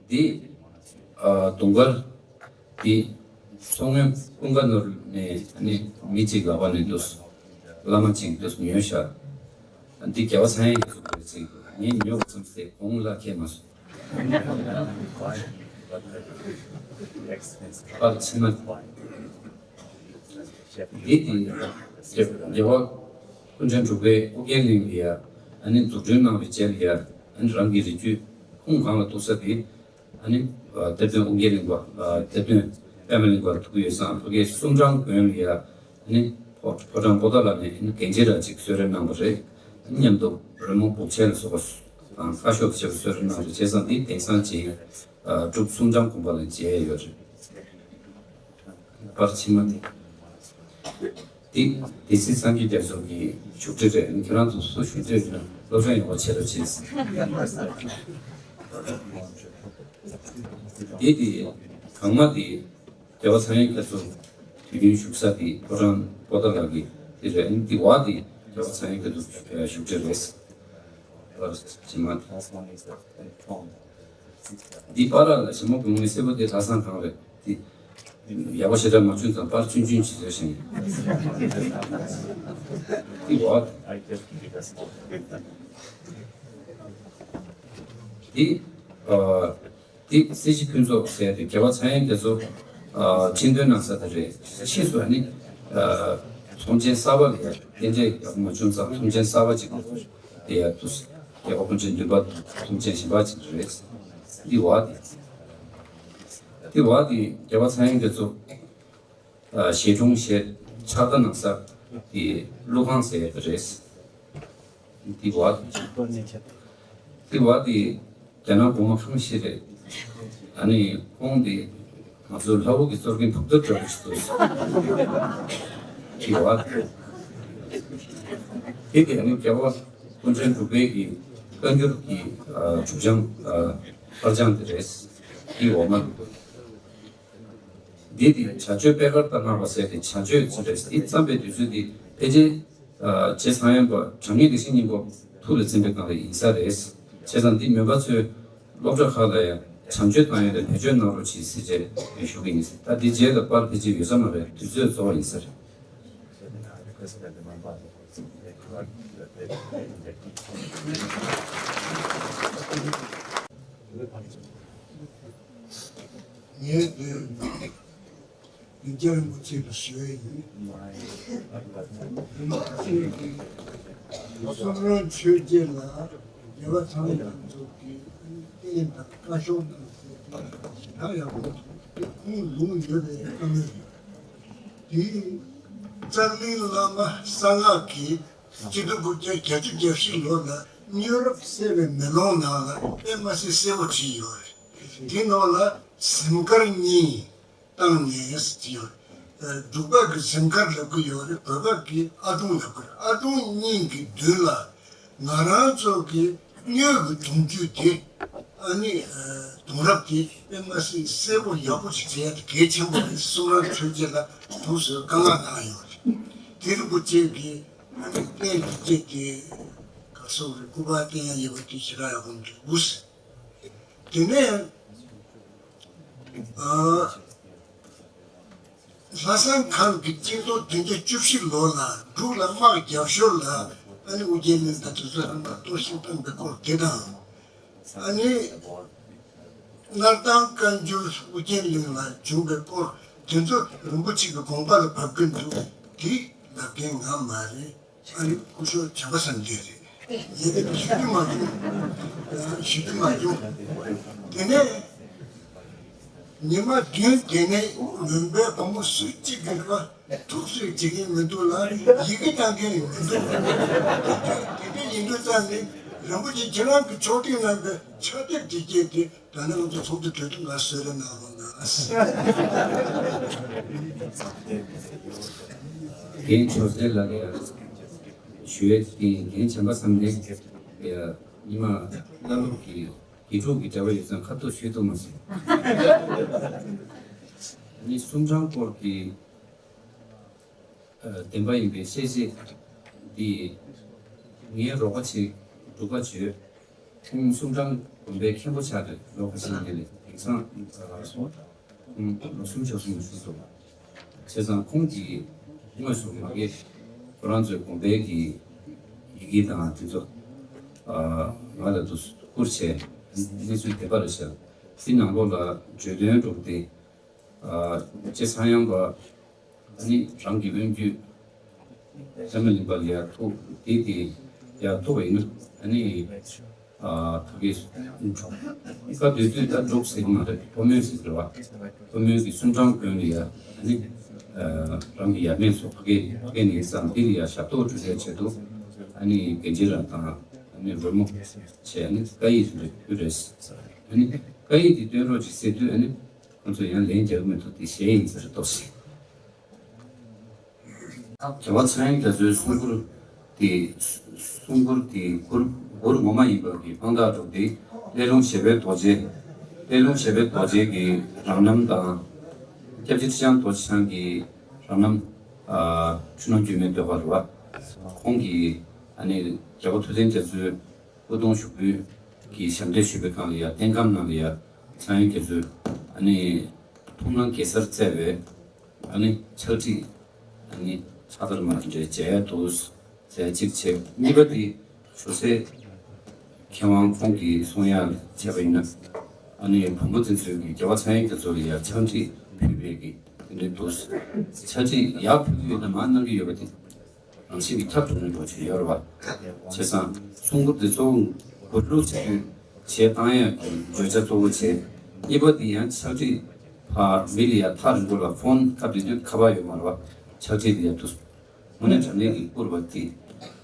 འདི་ཨ་དུང་དཀར་འདི་མཚོ་སྔོན་ཀུན་དགའ་ནོར་ནས་ནི་མི་གཅིག་ལག་པ་ནས་འདུག་བླ་མ་གཅིག་འདུག་ཉོས་ཤག་འདི་རྒྱལ་བ་ཚངས་དབྱངས་ཀྱིས་བཙུགས་པའི་ཚིག་ངས་ཉོ་བ་ཙམ་ཟད་གོང་ལ་ཁེལ་མ་སོང་། པར་ཕྱི་མ། འདི་དེ་རྒྱལ་བ་སྐུ་ཕྲེང་དྲུག་པའི་ཨོ་རྒྱན་གླིང་ལ་ཡ་ཨ་ནི་འཛུགས་སྐྲུན་གནང་བའི་རྗེས་ལ་ཡ་ཨ་ནི་རང་གི་རིགས་རྒྱུད་ཁུངས་གང་ལ་གཏུགས་ས་དེ་ཨ་ནི་གཏེར་སྟོན་ཨོ་རྒྱན་གླིང་པ། གཏེར་སྟོན་པདྨ་གླིང་པ་ཐུག་གི་ཡོད་ཙང་ཕ་གིའི་གསུམ་འཕྲང་དགོན་ལ་ཡ་ཨ་ནི་ཕོ་ཕོ་བྲང་པོ་ཏཱ་ལ་ནས་ཨ་ནི་གན་རྐྱལ་ར་ཅིག་གསོལ་རས་གནང་བ་རེད། མཉམ་དུ་རོལ་མོ་སྦུག་ཆལ་ལ་སོགས་པ་དང་བཀའ་ཤོག་ཅེས་པ་གསོལ་རས་གནང་བ་རེད། བྱས་ཙང་འདི་དེང་སང་རྗེ་ཡི་སྒྲུབ་གསུམ་འཕྲང་དགོན་པ་ལ་མཇལ་ཡོད་རེད། པར་ཕྱི་མ་དེ། འདི་སྡེ་སྲིད་སངས་རྒྱས་རྒྱ་མཚོ་གི་བཞུགས་ཁྲི་རེད། ཁྱེད་རང་ཚོ་སུ་བཞུགས་ཁྲི་རེད། སློབ་སྦྱོང་ཡག་པོ་བྱེད་རོགས་བྱེད། འདི་དེ་གང་མ་དེ་རྒྱལ་བ་ཚངས་དབྱངས་རྒྱ་མཚོ་དུས་རྒྱུན་བཞུགས་ས་དེ་ཕོ་བྲང་པོ་ཏཱ་ལ་གི་དེ་རེད། འདི་བ་དེ་རྒྱལ་བ་ཚངས་དབྱངས་རྒྱ་མཚོ་བཞུགས་ཁྲི་རེད། བར་བྱེ་མ། འདི་པར་ལ་བྱེ་མ་གོང་མའི་སྲས་པོ་དེ་ལྷ་བཟང་གང་རེད། དེ་ཡག་པོ་ཞེ་དྲག་མ་བྱུང་ཙང་པར་ཆུང་ཆུང་ཅིག་བཟོས་ཤིང་། འདི་བ། འདི་ཨ། འདི་སྲིད་ཞི་ཕུན་ཚོགས་ཟེར་ཏེ་རྒྱལ་བ་ཚངས་དབྱངས་རྒྱ་མཚོ་ཨ་ཁྲི་འདོན་གནང་ས་དེ་རེད། ཕྱིས་སུ་ཨ་ནི་ཨ་ཚོམས་ཆེན་གསར་པ་ལ་ཡང་རྟེན་འབྲེལ་ཡག་པོ་མ་བྱུང་ཙང་ཚོམས་ཆེན་གསར་པ་ཅིག་དེ་ཡང་དུ་རྒྱལ་བ་སྐུ་ཕྲེང་བདུན་པ་ཚོམས་ཆེན་བཞི་པ་ཅིག་རེད། འདི་བ་དེ། འདི་བ་དེ་རྒྱལ་བ་ཚངས་དབྱངས་རྒྱ་མཚོ་ཨ་ཞལ་དྲུང་ཞལ་ཕྱག་བརྡར་གནང་ས་དེ་ཀླུ་ཁང་ཟེར་ཡག་དེ་རེད། འདི་བ། འདི་བ་དེ་རྒྱ་ནག་གོང་མ་ཁ་མ་ཤི་རེད། ཨ་ནི་ཁོང་དེ་ང་ཚོ་ལྷ་བུ་གི་གཙོར་གྱིན་ཕུག་ཏུ་འགྲོ་གི་ཞིག་འདུག་འདི་བ། དེ་དེ་ཨ་ནི་རྒྱལ་བ་སྐུ་ཕྲེང་དྲུག་པའི་གི་བཀའ་འགྱུར་གྱི་ཨ་སྒྲུབ་སྦྱང་ཨ་པར་བྱང་དེ་རེད། འདི་འོག་མ་འདུག་འདི་དེ་བྱ་སྤྱོད་པད་དཀར་ལྟར་སྣང་བ་ཟེར་ཏེ་བྱ་སྤྱོད་ཅི་རེད། འདི་བརྩམས་པའི་དུས་ཚོད་འདི་ཕལ་ཆེར་ཨ་རྗེ་སངས་དབྱངས་པ་དྲང་ངེས་རིགས་ཤེས་སྙིང་པོ་ཐུགས་ལ་འཛིན་པའི་སྒང་ལ་ཡིན་ས་རེད། བྱས་ཙང་འདི་མོན་པ་ཚོས་སློབ་གྲྭ་ཁག་ལ་ཡང་བྱམས་སྤྱོད་བཏང་ཡག་ལ་བེད་སྤྱོད་གནང་རོགས་གྱིས་ཟེར་བྱས་ཞུ་གི་ཡིན། ད་འདི་རྗེས་ལ་པར་ཕལ་ཆེར་ཡོད་ས་མ་རེད། དུས་ཚོད་རྫོགས་ཡིན་ས་རེད། ངས་འདི་རྒྱལ་རིན་པོ་ཆེ་ལ་ཞུ་ཡི་ཡིན། རིན་པོ་ཆེ་གིས་གསུང་རབ་ཆོས་རྒྱལ་ལ་རྒྱལ་བ་ཚངས་དབྱངས་རྒྱ་མཚོ་གིས་རྟེན་དང་བཀའ་ཤོག་གནང་ཟེར་ཏེ་ཞེ་དྲག་ཡག་པོ་འདུག་དེ་ཁུངས་ལུང་ཡོད་པའི་བཀའ་མོལ་རེད། དེ་རྩ་གླིང་བླ་མ་གསང་སྔགས་ཀྱིས་སྤྱི་ལོ་དགུ་བརྒྱ་བརྒྱད་ཅུ་གྱ་བཞི་ལོ་ལ་མྱུར་སེ་བའི་མེ་ལོང་ནང་ལ་དཔེ་མ་སྲིད་གསལ་པོ་བྲིས་ཡོད་རེད། དེ་ནང་ལ་གཟིམ་དཀར་གཉིས་བཏང་ནས་ཟེར་ཡོད་རེད། འབྲུག་པ་གི་གཟིམ་དཀར་ལབ་ཀྱི་ཡོད་རེད། བོད་པ་གི་ཨ་དུང་ལབ་ཀྱི་རེད། ཨ་དུང་གཉིས་ཀྱི་མདུན་ལ་ང་རང་ཚོ་གི་དངོས་ཀྱི་གདུང་རྒྱུད་དེ་ཨ་ནི་གདུང་རབས་དེ་དཔེ་མ་སྲིད་གསལ་པོ་ཡག་པོ་ཞིག་བྱས་ཏེ་གལ་ཆེན་པོ་རེད། གསུང་རབ་ཆོས་རྒྱལ་ལ་དུས་སུ་བཀའ་མངགས་གནང་ཡོད་རེད། དེ་རིན་པོ་ཆེ་གིས་ཨ་ནི་རྟེན་འདི་བཅས་ཀྱི་ག་སོགས་རེད། སྐུ་པར་བསྟན་ཡ་ཡོད་པ་དེ་ཞེ་དྲག་ཡག་པོ་འདུག་དེ་ནས་ཨ་ལྷ་བཟང་ཁང་གི་སྤྱི་ལོ་བདུན་བརྒྱ་བཅུ་བཞི་ལོ་ལ་འབྲུག་ལ་དམག་རྒྱབ་ཞོར་ལ་ཨ་ནི་ཨོ་རྒྱན་གླིང་དང་དེ་ཚོ་རིམ་པ་གཏོར་བཤིག་བཏང་པའི་སྐོར་དེ་དང་། ཨ་ནི་སྣར་ཐང་བཀའ་འགྱུར་ཨོ་རྒྱན་གླིང་ལ་བྱུང་བའི་སྐོར་དེ་ཚོ་རིན་པོ་ཆེ་གི་དགོངས་པ་ལ་བབས་ཀྱི་འདུག་དེ་ལབ་མཁན་ང་མ་རེད། ཨ་ནི་སྐུ་ཞབས་བྱམས་པ་སངས་རྒྱས་རེད། ཡིན་ནའི་ཞུ་རྒྱུ་མ་བྱུང་། ཞུ་རྒྱུ་མ་བྱུང་། དེ་ནས་ཉི་མ་བདུན་དེ་ནས་མོན་པའི་བུ་མོ་སུ་གཅིག་གིས་རེད་པ་ཐུགས་གསོས་བྱེད་ཀྱིན་མི་འདུག་ལ་ཡི་གེ་བཏང་མཁན་ཡང་མི་འདུག་དེ་འདྲ་ཡིན་དུས་ཙང་ནས་རིན་པོ་ཆེ་ཁྱེད་རང་གི་ཕྱོགས་སྒྲིག་གནང་པའི་ཕྱག་དེབ་དེ་བསྐྱལ་ཏེ། ད་ནི་ང་ཚོ་ཚོགས་འདུ་གྲོལ་དུས་ང་གསོལ་རས་གནང་རོགས་གནང་། རྒན་ཆོས་རྒྱལ་ལགས་ལ་ཡང་ཞུ་ཡས་ཀྱི་རྒན་བྱམས་པ་བསམ་གཏན་ལ་ཡང་ཉི་མ་བླ་སློབ་ཀྱི་དགེ་ཕྲུག་གི་འབྲེལ་བ་ཡོད་ཙང་ཁ་ཐུག་ཞུས་ཐུབ་མ་སོང་། ཨ་ནི་གསུང་སྦྱང་སྐོར་གྱི་ཨ་བདེན་པ་ཡིན་པའི་བཤད་བཤད་འདི་ངའི་རོགས་པ་ཅིག་འབྲུག་པ་བྱོས། ཁོང་གསུང་སྦྱང་དགོན་པའི་མཁན་པོ་ཆགས་ཏེ་ལོ་ཁ་ཤས་འདི་ལས་དེང་སང་ཨ་སོང་ཁོང་ལོ་གསུམ་ཆགས་སོང་ཞུ་སོང་། བྱས་ཙང་ཁོང་གིས་དངོས་སུ་མ་གི་ཁོ་རང་ཚོའི་དགོན་པའི་གི་ཡི་གེ་དང་དེ་ཚོ་ཨ་ང་ལ་དུ་བསྐུར་བྱས་གནས་ཚུལ་དེ་པར་བཞག་དེ་ནང་ལོགས་ལ་བརྗོད་དོན་སྒྲུབ་སྟེ། ཨ་རྗེ་ཚངས་དབྱངས་པ་ཨ་ནི་རང་གི་དབོན་རྒྱུད་ཚད་མེད་གླིང་པ་ལ་ཡར་ཐུག་དེ་དེ་ཡར་ཐུག་པ་ཡིན་ན་ཨ་ནི་ཨ་ཕ་གི་བཀའ་སྡོད་དུས་ད་འབྲུག་ཟེར་གྱི་མ་རེད། ཕོ་མོའི་ཟེར་གྱི་རེད་བ། ཕོ་མོའི་གི་གསུང་སྦྱང་དགོན་ལ་ཡར་ཨ་ནི་ཨ་རང་གི་ཡབ་མེས་ཚོ་ཕ་གི་ཕ་གི་ནས་ཡིན་ཙང་འདི་ལ་ཡར་ཞབས་ཏོག་སྒྲུབ་པའི་ཆེད་དུ་ཨ་ནི་གན་ཇི་ར་དང་ཨ་ནི་རོལ་མོ་བྱས་ཨ་ནི་བཀའ་ཡིག་རེ་ཕུལ་རེད། ཨ་ནི་བཀའ་ཡིག་འདི་སྟོན་རོགས་ཅིག་ཟེར་དུས་ཨ་ནི། ཁོང་ཚོས་ཡང་ལན་རྒྱག་གི་མི་འདུག་དེ་གཞས་ཡིན་ཟེར་ཏོག་ཙམ། རྒྱལ་བ་ཚངས་དབྱངས་རྒྱ་མཚོའི་གསུང་མགུར་དེ། གསུང་མགུར་དེ་མགུར་མགུར་ངོ་མ་ཡིན་པ་གི་དཔང་རྟགས་སྒྲུབ་སྟེ། སླེ་ལུང་བཞད་པའི་རྡོ་རྗེ། སླེ་ལུང་བཞད་པའི་རྡོ་རྗེ་གི་རང་རྣམ་དང་། སྐྱབས་རྗེ་ཁྲི་བྱང་རྡོ་རྗེ་འཆང་གི་རང་རྣམ། ཨ། འཁྲུལ་སྣང་སྒྱུ་མའི་ཟློས་གར་རེད་བ། ཁོང་གིས་ཨ་ནི་རྒྱལ་བ་ཐུབ་བསྟན་རྒྱ་མཚོའི་སྐུ་གདུང་ཞུགས་འབུལ་གྱི་ཞབས་འདེགས་ཞུས་པའི་སྒང་ལ་ཡ། རྟེན་ཁང་ནང་ལ་ཡ། ཚངས་དབྱངས་རྒྱ་མཚོས་ཨ་ནི་མཐོང་སྣང་གེ་སར་རྩེ་བའི་ཨ་ནི་ཕྱག་བྲིས། ཨ་ནི་ཕྱག་དར་མ་འདྲ་མཇལ་འདུག་ཟེར་གཅིག་བྱས། གཉིས་པ་དེ་ཇོ་སྲས་མཁས་དབང་ཁོང་གི་གསུང་ཡག་ལ་བྱས་པ་ཡིན་ན། ཨ་ནི་བུ་མོ་དེ་ཚོས་ཀྱི་རྒྱལ་བ་ཚངས་དབྱངས་རྒྱ་མཚོ་ལ་ཡ་ཕྱག་བྲིས་ཕུལ་བའི་གི་དེ་འདྲའི་འདུག་ཕྱག་བྲིས་ཡག་ཕུལ་གྱི་ཡོད་ན་མ་གནང་གི་ཡོད་པ་དེ། རང་བཞིན་གྱིས་ཁྱབ་འགྲོ་ནི་འགྲོ་ཆེ་ཡོད་རེད་བ། བྱས་ཙང་གསུང་མགུར་འདི་ཚོ་མགུར་གླུ་བྱེད་དུས་བྱེད་སྟངས་ཡག་གི་བརྗོད་བྱ་གཙོ་བོ་བྱས། གཉིས་པ་འདི་ཡང་ཕྱག་བྲིས་ཕར་མི་ལ་ཡ་ཐག་རིང་པོ་ལ་ཕོན་སྐབས་དེ་དུས་ཁ་པར་ཡོད་མ་རེད་བ། ཕྱག་བྲིས་འདི་ཡ་འདུག་དངོས་གནས་དྲང་གནས་ཀྱི་བསྐུར་བ་འདི་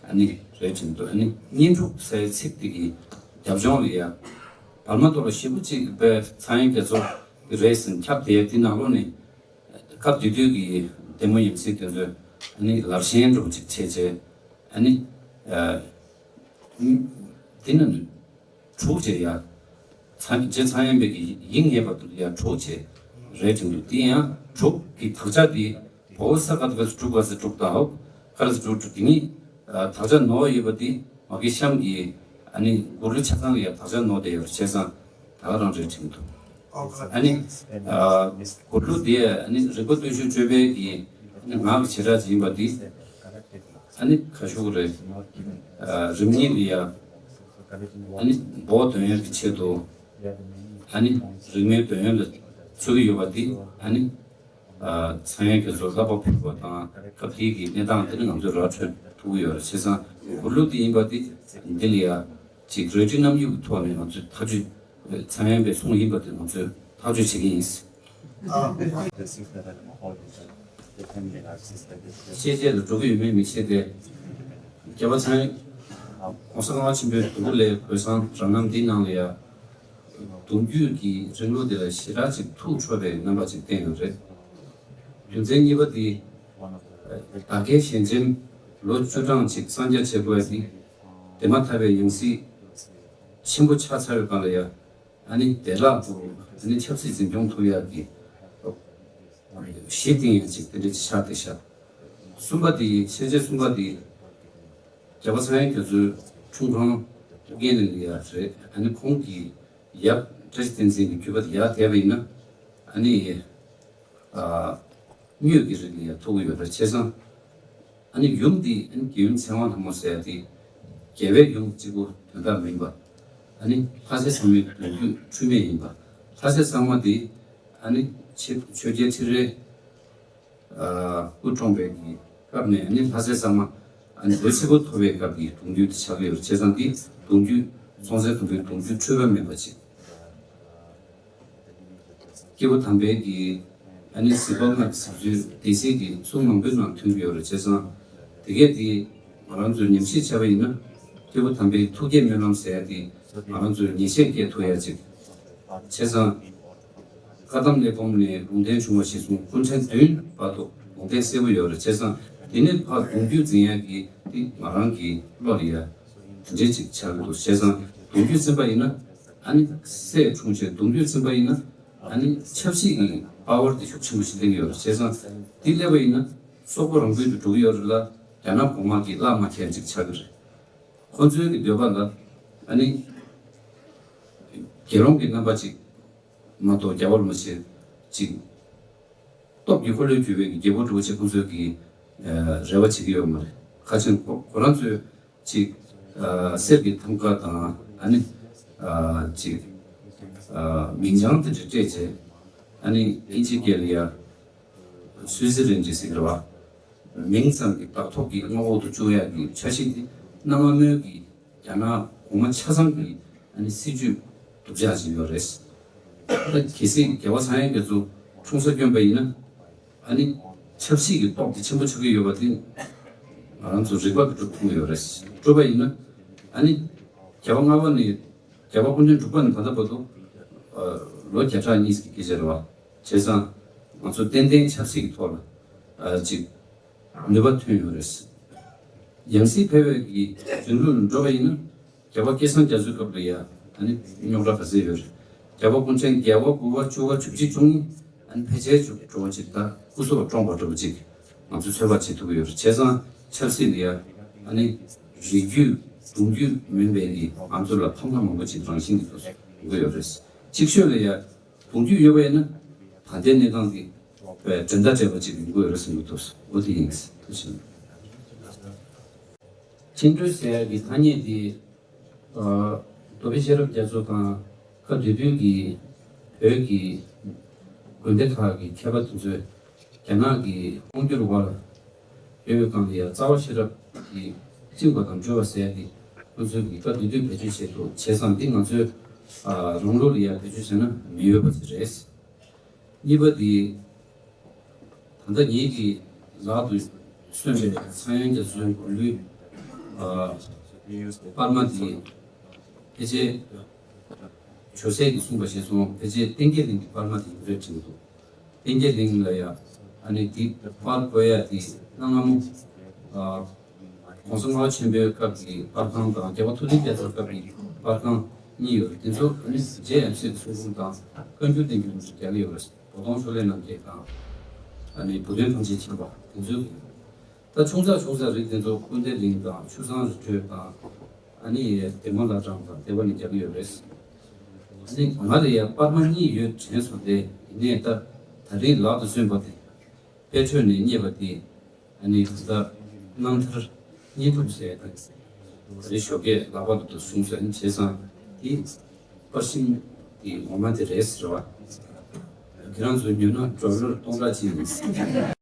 ཨ་ནི་རེད་དྲན་འདུག་ཨ་ནི་བསྙེན་སྒྲུབ་ཟེར་ཚིག་འདི་གི་རྒྱབ་ལྗོངས་ལ་ཡ་བར་མ་དོ་ལ་ཞེ་པོ་ཅིག་པའི་ཚངས་དབྱངས་རྒྱ་མཚོ་གི་རེད་ཟེར་ཁྱབ་བསྡད་ཡ་འདི་ནང་ལོགས་ནས། སྐབས་དེ་དུས་ཀྱི་ལྡེ་མོ་ཡབ་སྲས་དེ་ཚོས་ཨ་ནི་ལར་ཞེན་འགྲོ་ཅིག་བྱས་བྱས། ཨ་ནི། ཨ། དེ་ནི་དྲུག་བྱས་ཡ། ཚངས་རྗེ་ཚངས་དབྱངས་པའི་གི་ཡིད་ངེས་པ་དུ་ཡ་དྲུག་བྱས་རེད་དྲན་འདུག་དེ་ཡང་དྲུག་གི་དག་ཆ་དེ་བོ་ས་ག་ད་ག་ས་དྲུག་ག་ས་དྲུག་དང་། ཧོ། ག་ས་དྲུག་དྲུག་དེ་གཉིས། ཨ། དག་ཆ་ནོར་ཡོད་པ་དེ་མ་གི་གཤམ་གྱི་ཨ་ནི་མགུར་གླུ་ཆ་ཚང་ལ་ཡ་དག་ཆ་ནོར་བསྡད་ཡོད་རེད། བྱས་ཙང་ད་ག་རང་རེད་དྲན་འདུག་ཨ་ནི། ཨ། མགུར་གླུ་དེ་ཨ་ནི་རིག་པ་བརྟུལ་ཞུགས་སྤྱོད་པའི་གི་ཨ་ནི་ངག་གི་བྱེ་བྲག་ཅིག་ཡིན་པ་དེ། ཨ་ནི་ཁ་ཤུག་རེད། ཨ། རིམ་གཉིས་ལ་ཡ། ཨ་ནི་བོད་འདོན་ཡག་གི་ཆེད་དུ། ཨ་ནི་རིག་གནས་འདོན་ཡག་ལ་ཚུད་ཀྱི་ཡོད་པ་དེ། ཨ་ནི། ཨ། ཚངས་དབྱངས་རྒྱ་མཚོ་བསླབ་པ་ཕུལ་བ་དང་སྐབས་དེའི་གི་གནས་སྟངས་དེ་ནི་ང་ཚོས་ར་འཕྲོད་ཐུབ་ཀྱི་ཡོད་རེད། བྱས་ཙང་མགུར་གླུ་དེ་ཡིན་པ་དེ་འདི་ལ་ཡ་ཅིག་རལ་གྲི་རྣམ་གཡུག་གི་ཐོག་ནས་ང་ཚོས་ཐག་གཅོད། ཚངས་དབྱངས་པའི་གསུང་ཡིན་པ་དེ་ང་ཚོས་ཐག་གཅོད་བྱེད་ཀྱི་ཡིན། ཤེས་བྱ་ལ་འགྲོ་གི་ཡོད་མེད་མི་ཤེས་ཏེ། རྒྱལ་བ་ཚངས་དབྱངས་༸གོང་ས་ལྔ་པ་ཆེན་པོའི་གདུང་ལས་གོས་བཟང་རང་རྣམ་འདིའི་ནང་ལ་ཡ། གདུང་རྒྱུད་ཀྱི་རིང་ལུགས་འདི་ལ་ཞེ་དྲག་ཅིག་ཐུགས་འཕྲོད་པའི་རྣམ་པ་ཅིག་བསྟན་ཡོད་རེད། རྒྱུ་མཚན་གཉིས་པ་འདི། བདག་གིས་གཞན་ཆེན་ལོ་བཅུ་གྲངས་ཅིག་གསང་རྒྱ་བྱེད་དགོས་ཡ་འདི། དེ་མ་ཐག་པའི་ཡང་སྲིད་ཆེན་པོ་ཆགས་ཚར་བའི་སྒང་ལ་ཡ། ཨ་ནི་བདེ་བླག་ཏུ་ཨ་ནི་ཆབ་སྲིད་འཛིན་སྐྱོང་ཐུབ་ཡ་གི་གཞི་བཏིང་ཡ་ཅིག་དེ་འདྲ་ཅིག་ཆགས་བསྡད་ཤག་གསུམ་པ་དེ། ཤེས་བྱ་གསུམ་པ་དེ། རྒྱལ་བ་ཚངས་དབྱངས་རྒྱ་མཚོའི་འཁྲུངས་ཁང་ཨུ་རྒྱན་ལ་ཡ་རེད། ཨ་ནི་ཁོང་གི་ཡབ་བཀྲ་ཤིས་བསྟན་འཛིན་གྱི་རྒྱུད་པ་དེ་ཡར་བསྡད་པ་ཡིན་ན། ཨ་ནི། ཨ། དངོས་ཀྱི་རིགས་ལ་ཡ་ཐུག་གི་ཡོད་རེད། བྱས་ཙང་ཨ་ནི་ཡུམ་འདི་ཨ་ནི་རྒྱལ་ཡུམ་ཚེ་དབང་ལྷ་མོ་ཟེར་ཡ་དེ་རྒྱལ་བའི་ཡུམ་གཅིག་པུ་དོན་དག་མིན་པ། ཨ་ནི་ལྷ་སྲས་ཚང་མའི་གདུང་རྒྱུད་འཁྲུལ་མེད་ཡིན་པ། ལྷ་སྲས་གཙང་མ་འདི་ཨ་ནི་ཆེ་ཆོས་རྒྱལ་ཁྲི་རལ། ཨ། སྐུ་བཀྲོངས་པའི་གི་སྐབས་ནས་ཨ་ནི་ལྷ་སྲས་གཙང་མ་ཨ་ནི་ལོ་ཆེན་པོ་ཐོབ་པའི་སྐབས་ཀྱི་གདུང་རྒྱུད་དེ་ཆགས་ཀྱི་ཡོད་རེད། བྱས་ཙང་འདི་གདུང་རྒྱུད་སྲོང་བཙན་སྒམ་པོའི་གདུང་རྒྱུད་འཁྲུལ་པ་མེད་པ་ཅིག་སྐྱེས་བུ་དམ་པའི་གི་ཨ་ནི་གཟིགས་པ་ལྔ་གཟིགས་ཚུལ་སྡེ་སྲིད་ཀྱི་གསུང་མང་པོའི་ནང་ཐོན་གྱི་ཡོད་རེད། བྱས་ཙང་དེ་གས་དེ་ང་རང་ཚོས་ཉམས་ཞིབ་བྱས་པ་ཡིན་ན། སྐྱེས་བུ་དམ་པའི་ཐུགས་བསྐྱེད་སྨོན་ལམ་ཟེར་ཡ་དེ་ང་རང་ཚོས་ངེས་ཤེས་སྐྱེ་ཐུབ་ཡ་ཅིག་བྱས་ཙང་། བཀའ་གདམས་ལས་སྒོམ་ནས་ལུང་བསྟན་བྱུང་བ་ཞེས་གསུངས། སྐུ་ཕྲེང་བདུན་བར་དུ་ལུང་བསྟན་གསལ་པོ་ཡོད་རེད། བྱས་ཙང་དེ་ནས་ཕར་གདུང་རྒྱུད་འཛིན་ཡ་གི་དེ་ང་རང་གི་བློ་ལ་ཡ་དེ་འདྲས་ཅིག་ཆགས་ཀྱི་འདུག་བྱས་ཙང་གདུང་རྒྱུད་འཛིན་པ་ཡིན་ན། ཨ་ནི་སྲས་འཁྲུངས་བྱས་གདུང་རྒྱུད་འཛིན་པ་ཡིན་ན། ཨ་ནི་ཆབ་སྲིད་ཀྱི་པ་ཝར་དེ་ཤུགས་ཆེན་པོ་ཞིག་སླེབས་ཀྱི་ཡོད་རེད། བྱས་ཙང་དེ་སླེབས་པ་ཡིན་ན་སོག་པོ་རང་འགུལ་དུ་འགྲོ་གི་ཡོད་རེད་ལ། རྒྱ་ནག་གོང་མ་གི་བླ་མ་ཁྱེད་ཅིག་ཆགས་ཀྱི་རེད། ཁོ་ཚོའི་གི་འདོད་པ་ལ་ཨ་ནི་དགེ་སློང་གི་རྣམ་པ་ཅིག་མ་གཏོགས་རྒྱལ་བར་མ་ཆེ་ཅིག་སྟོབས་ཀྱི་འཁོར་ལོས་སྒྱུར་བའི་གི་རྒྱལ་པོ་འདྲ་བོ་ཅིག་ཁོ་ཚོས་གི་ཨ་རེ་བ་བྱེད་ཀྱི་ཡོད་མ་རེད། ཁ་ཆེན་ཁོ་ཁོ་རང་ཚོས་ཅིག་ཨ་གསེར་གྱི་ཐང་ཀ་དང་ཨ་ནི་ཨ་ཅིག་ཨ་མིང་བྱང་དེ་འདྲ་སྤྲད་བྱས། ཨ་ནི་ཨིན་ཇི་སྐད་ལ་ཡ་སུའི་ཙི་རན་ཌི་ཟེར་གི་རེད་བ། མིང་ཙམ་གྱི་བདག་ཐོབ་ཀྱི་མངའ་འོག་ཏུ་བཅུག་ཡག་གི་འཆར་གཞི་འདི་གནའ་སྔ་མོའི་གི་རྒྱ་ནག་གོང་མ་ཆ་ཚང་གི་ཨ་ནི་སྲིད་ཇུས་སྡུག་ཅག་ཅིག་ཡོད་རེད། ད་གལ་སྲིད་རྒྱལ་བ་ཚངས་དབྱངས་རྒྱ་མཚོ་འཁྲུངས་ས་བསྐྱོན་པ་ཡིན་ན། ཨ་ནི་ཆབ་སྲིད་ཀྱི་སྟོབས་དེ་ཆེན་པོ་ཆགས་ཀྱི་ཡོད་པ་དེ་ང་རང་ཚོ་རིག་པ་གིས་སྒྲུབ་ཐུབ་ཀྱི་ཡོད་རེད། སྒྲུབ་པ་ཡིན་ན་ཨ་ནི་རྒྱལ་བ་ལྔ་པ་ནས་རྒྱལ་བ་སྐུ་ཕྲེང་དྲུག་པ་ནས་ད་ལྟ་བར་དུ་ཨ་ལོ་བརྒྱ་ཕྲག་གཉིས་ཀྱི་སྐད་ཆ་རེད་བ། བྱས་ཙང་ང་ཚོ་ཏན་ཏན་ཆབ་སྲིད་ཀྱི་ཐོག་ལ་ཨ་ཅིག་ ནུས་པ་ཐོན་ཡོད་རེད། ཡང་སྲིད་ཕེབས་པའི་གི་རིང་ལུགས་འགྲོ་བ་ཡིན་ན། རྒྱལ་བ་སྐལ་བཟང་རྒྱ་མཚོའི་སྐབས་ལ་ཡ་ཨ་ནི་རྙོག་དྲ་ག་ཚོད་ཡོད་རེད། རྒྱལ་བ་སྐུ་ཕྲེང་བརྒྱད་པ་དགུ་པ་བཅུ་པ་བཅུ་གཅིག་བཅུ་གཉིས་ཨ་ནི་ཕལ་ཆེར་འགྲོ་བ་ཅིག་ད་སྐུ་སྲོག་བཀྲོངས་པ་འདྲ་བོ་ཅིག་ང་ཚོས་ཚོད་དཔག་བྱེད་ཐུབ་ཀྱི་ཡོད་རེད། བྱས་ཙང་ཆབ་སྲིད་ལ་ཡ་ཨ་ནི་རིགས་རྒྱུད་གདུང་རྒྱུད་མིན་པའི་གི་ང་ཚོ་ལ་ཕམ་ཁ་མང་པོ་ཅིག་རང་བཞིན་གྱིས་ཐོན་ཡོང་གི་ཡོད་རེད། གཅིག་ཤོས་ལ་ཡ་གདུང་རྒྱུད་ཡོད་པ་ཡིན་ན་ད་ལྟའི་གནས་སྟངས་འདི་འགྲན་ཟླ་བྲལ་བ་ཅིག་ཡོང་གི་ཡོད་རེད་བསམ་གྱི་འདུག་འོ་དེ་ཡིན། ཐུགས་རྗེ་ཆེ། བཅིངས་འགྲོལ་ཟེར་ཡག་གི་ཐ་སྙད་འདི། ཨ། རྡོ་སྦིས་ཤེས་རབ་རྒྱ་མཚོ་དང་སྐབས་དེ་དུས་ཀྱི་བོད་ཀྱི་དགོན་སྡེ་ཁག་གི་མཁས་པ་དེ་ཚོས་རྒྱ་ནག་གི་དབང་སྒྱུར་འོག་ལ་ཡོད་པའི་སྒང་ལ་ཡ་རྩ་བ་ཤེས་རབ་ཀྱི་བཅིངས་པ་དང་གྲོལ་བ་ཟེར་ཡག་དེ་ཁོང་ཚོས་ཀྱི་སྐབས་དེ་དུས་བེད་སྤྱོད་བྱས་འདུག་བྱས་ཙང་འདི་ང་ཚོའི་ཨ་རང་ལུགས་ལ་ཡ་བེད་སྤྱོད་བྱས་ན་མི་འོས་པ་ཞིག་རེད། གཉིས་པ་དེ། ད་ལྟ་ངེད་ཀྱི་ལག་ཏུ་སོན་པའི་ཚངས་དབྱངས་རྒྱ་མཚོའི་མགུར་གླུའི་ཨ་པར་མ་དེ་ཕལ་ཆེར་ཇོ་སྲས་ཀྱིས་གསུངས་པ་ཞིག་སོང་། ཕལ་ཆེར་བསྟན་རྒྱས་གླིང་གི་པར་མ་དེ་ཡིན་པ་རེད་དྲན་འདུག་བསྟན་རྒྱས་གླིང་ལ་ཡ་ཨ་ནི་འདི་པར་བརྐོ་ཡ་དེ་གནའ་སྔ་མོ་ཨ་༸གོང་ས་ལྔ་པ་ཆེན་པོའི་སྐབས་ཀྱི་པར་ཁང་དང་རྒྱལ་བ་ཐུབ་བསྟན་རྒྱ་མཚོའི་སྐབས་ཀྱི་པར་ཁང་གཉིས་ཡོད་རེད། དེ་ཚོ་ཨ་ནི་རྗེ་ཡབ་སྲས་ཀྱི་གསུང་འབུམ་དང་བཀའ་འགྱུར་བསྟན་འགྱུར་རྒྱག་གི་ཡོད་རེད། བོ་དོང་ཕྱོགས་ལས་རྣམ་རྒྱལ་དང་། ཨ་ནི་བུ་སྟོན་ཐམས་ཅད་མཁྱེན་པ་དེ་ཚོའི་གི། ད་ཆུང་ཙག་ཆུང་ཙག་རིགས་དེ་ཚོ་ཀུན་བདེ་གླིང་དང་ཆུ་བཟང་རི་ཁྲོད་དང་། ཨ་ནི་དེ་མོ་བླ་བྲང་དང་དེ་བ་ནས་རྒྱག་གི་ཡོད་རེད། ཨ་ནི་ང་ལ་ཡ་པར་མ་གཉིས་ཡོད་དྲན་སོང་སྟེ། ཡིན་ནའི་ད་ད་རིང་ལག་ཏུ་སོན་པ་དེ་དཔེ་ཁྲོད་ནས་རྙེད་པ་དེ། ཨ་ནི་ད་ལྟ་རྣམ་ཐར་བརྙན་ཐུང་ཟེར་ཡ་དེ་ད་རེས་ཞོགས་ཀས་ལག་པ་ལ་ཏུ་བཟུང་སོང་། ཨ་ནི་བྱས་ཙང་དེ་པར་ཤིང་དེ་ངོ་མ་དེ་རེད་ཟེར་བ། ཁྱེད་རང་ཚོ་ཉོས་ན་ཌོ་ལར་སྟོང་ཕྲག་གཅིག་ཡིན།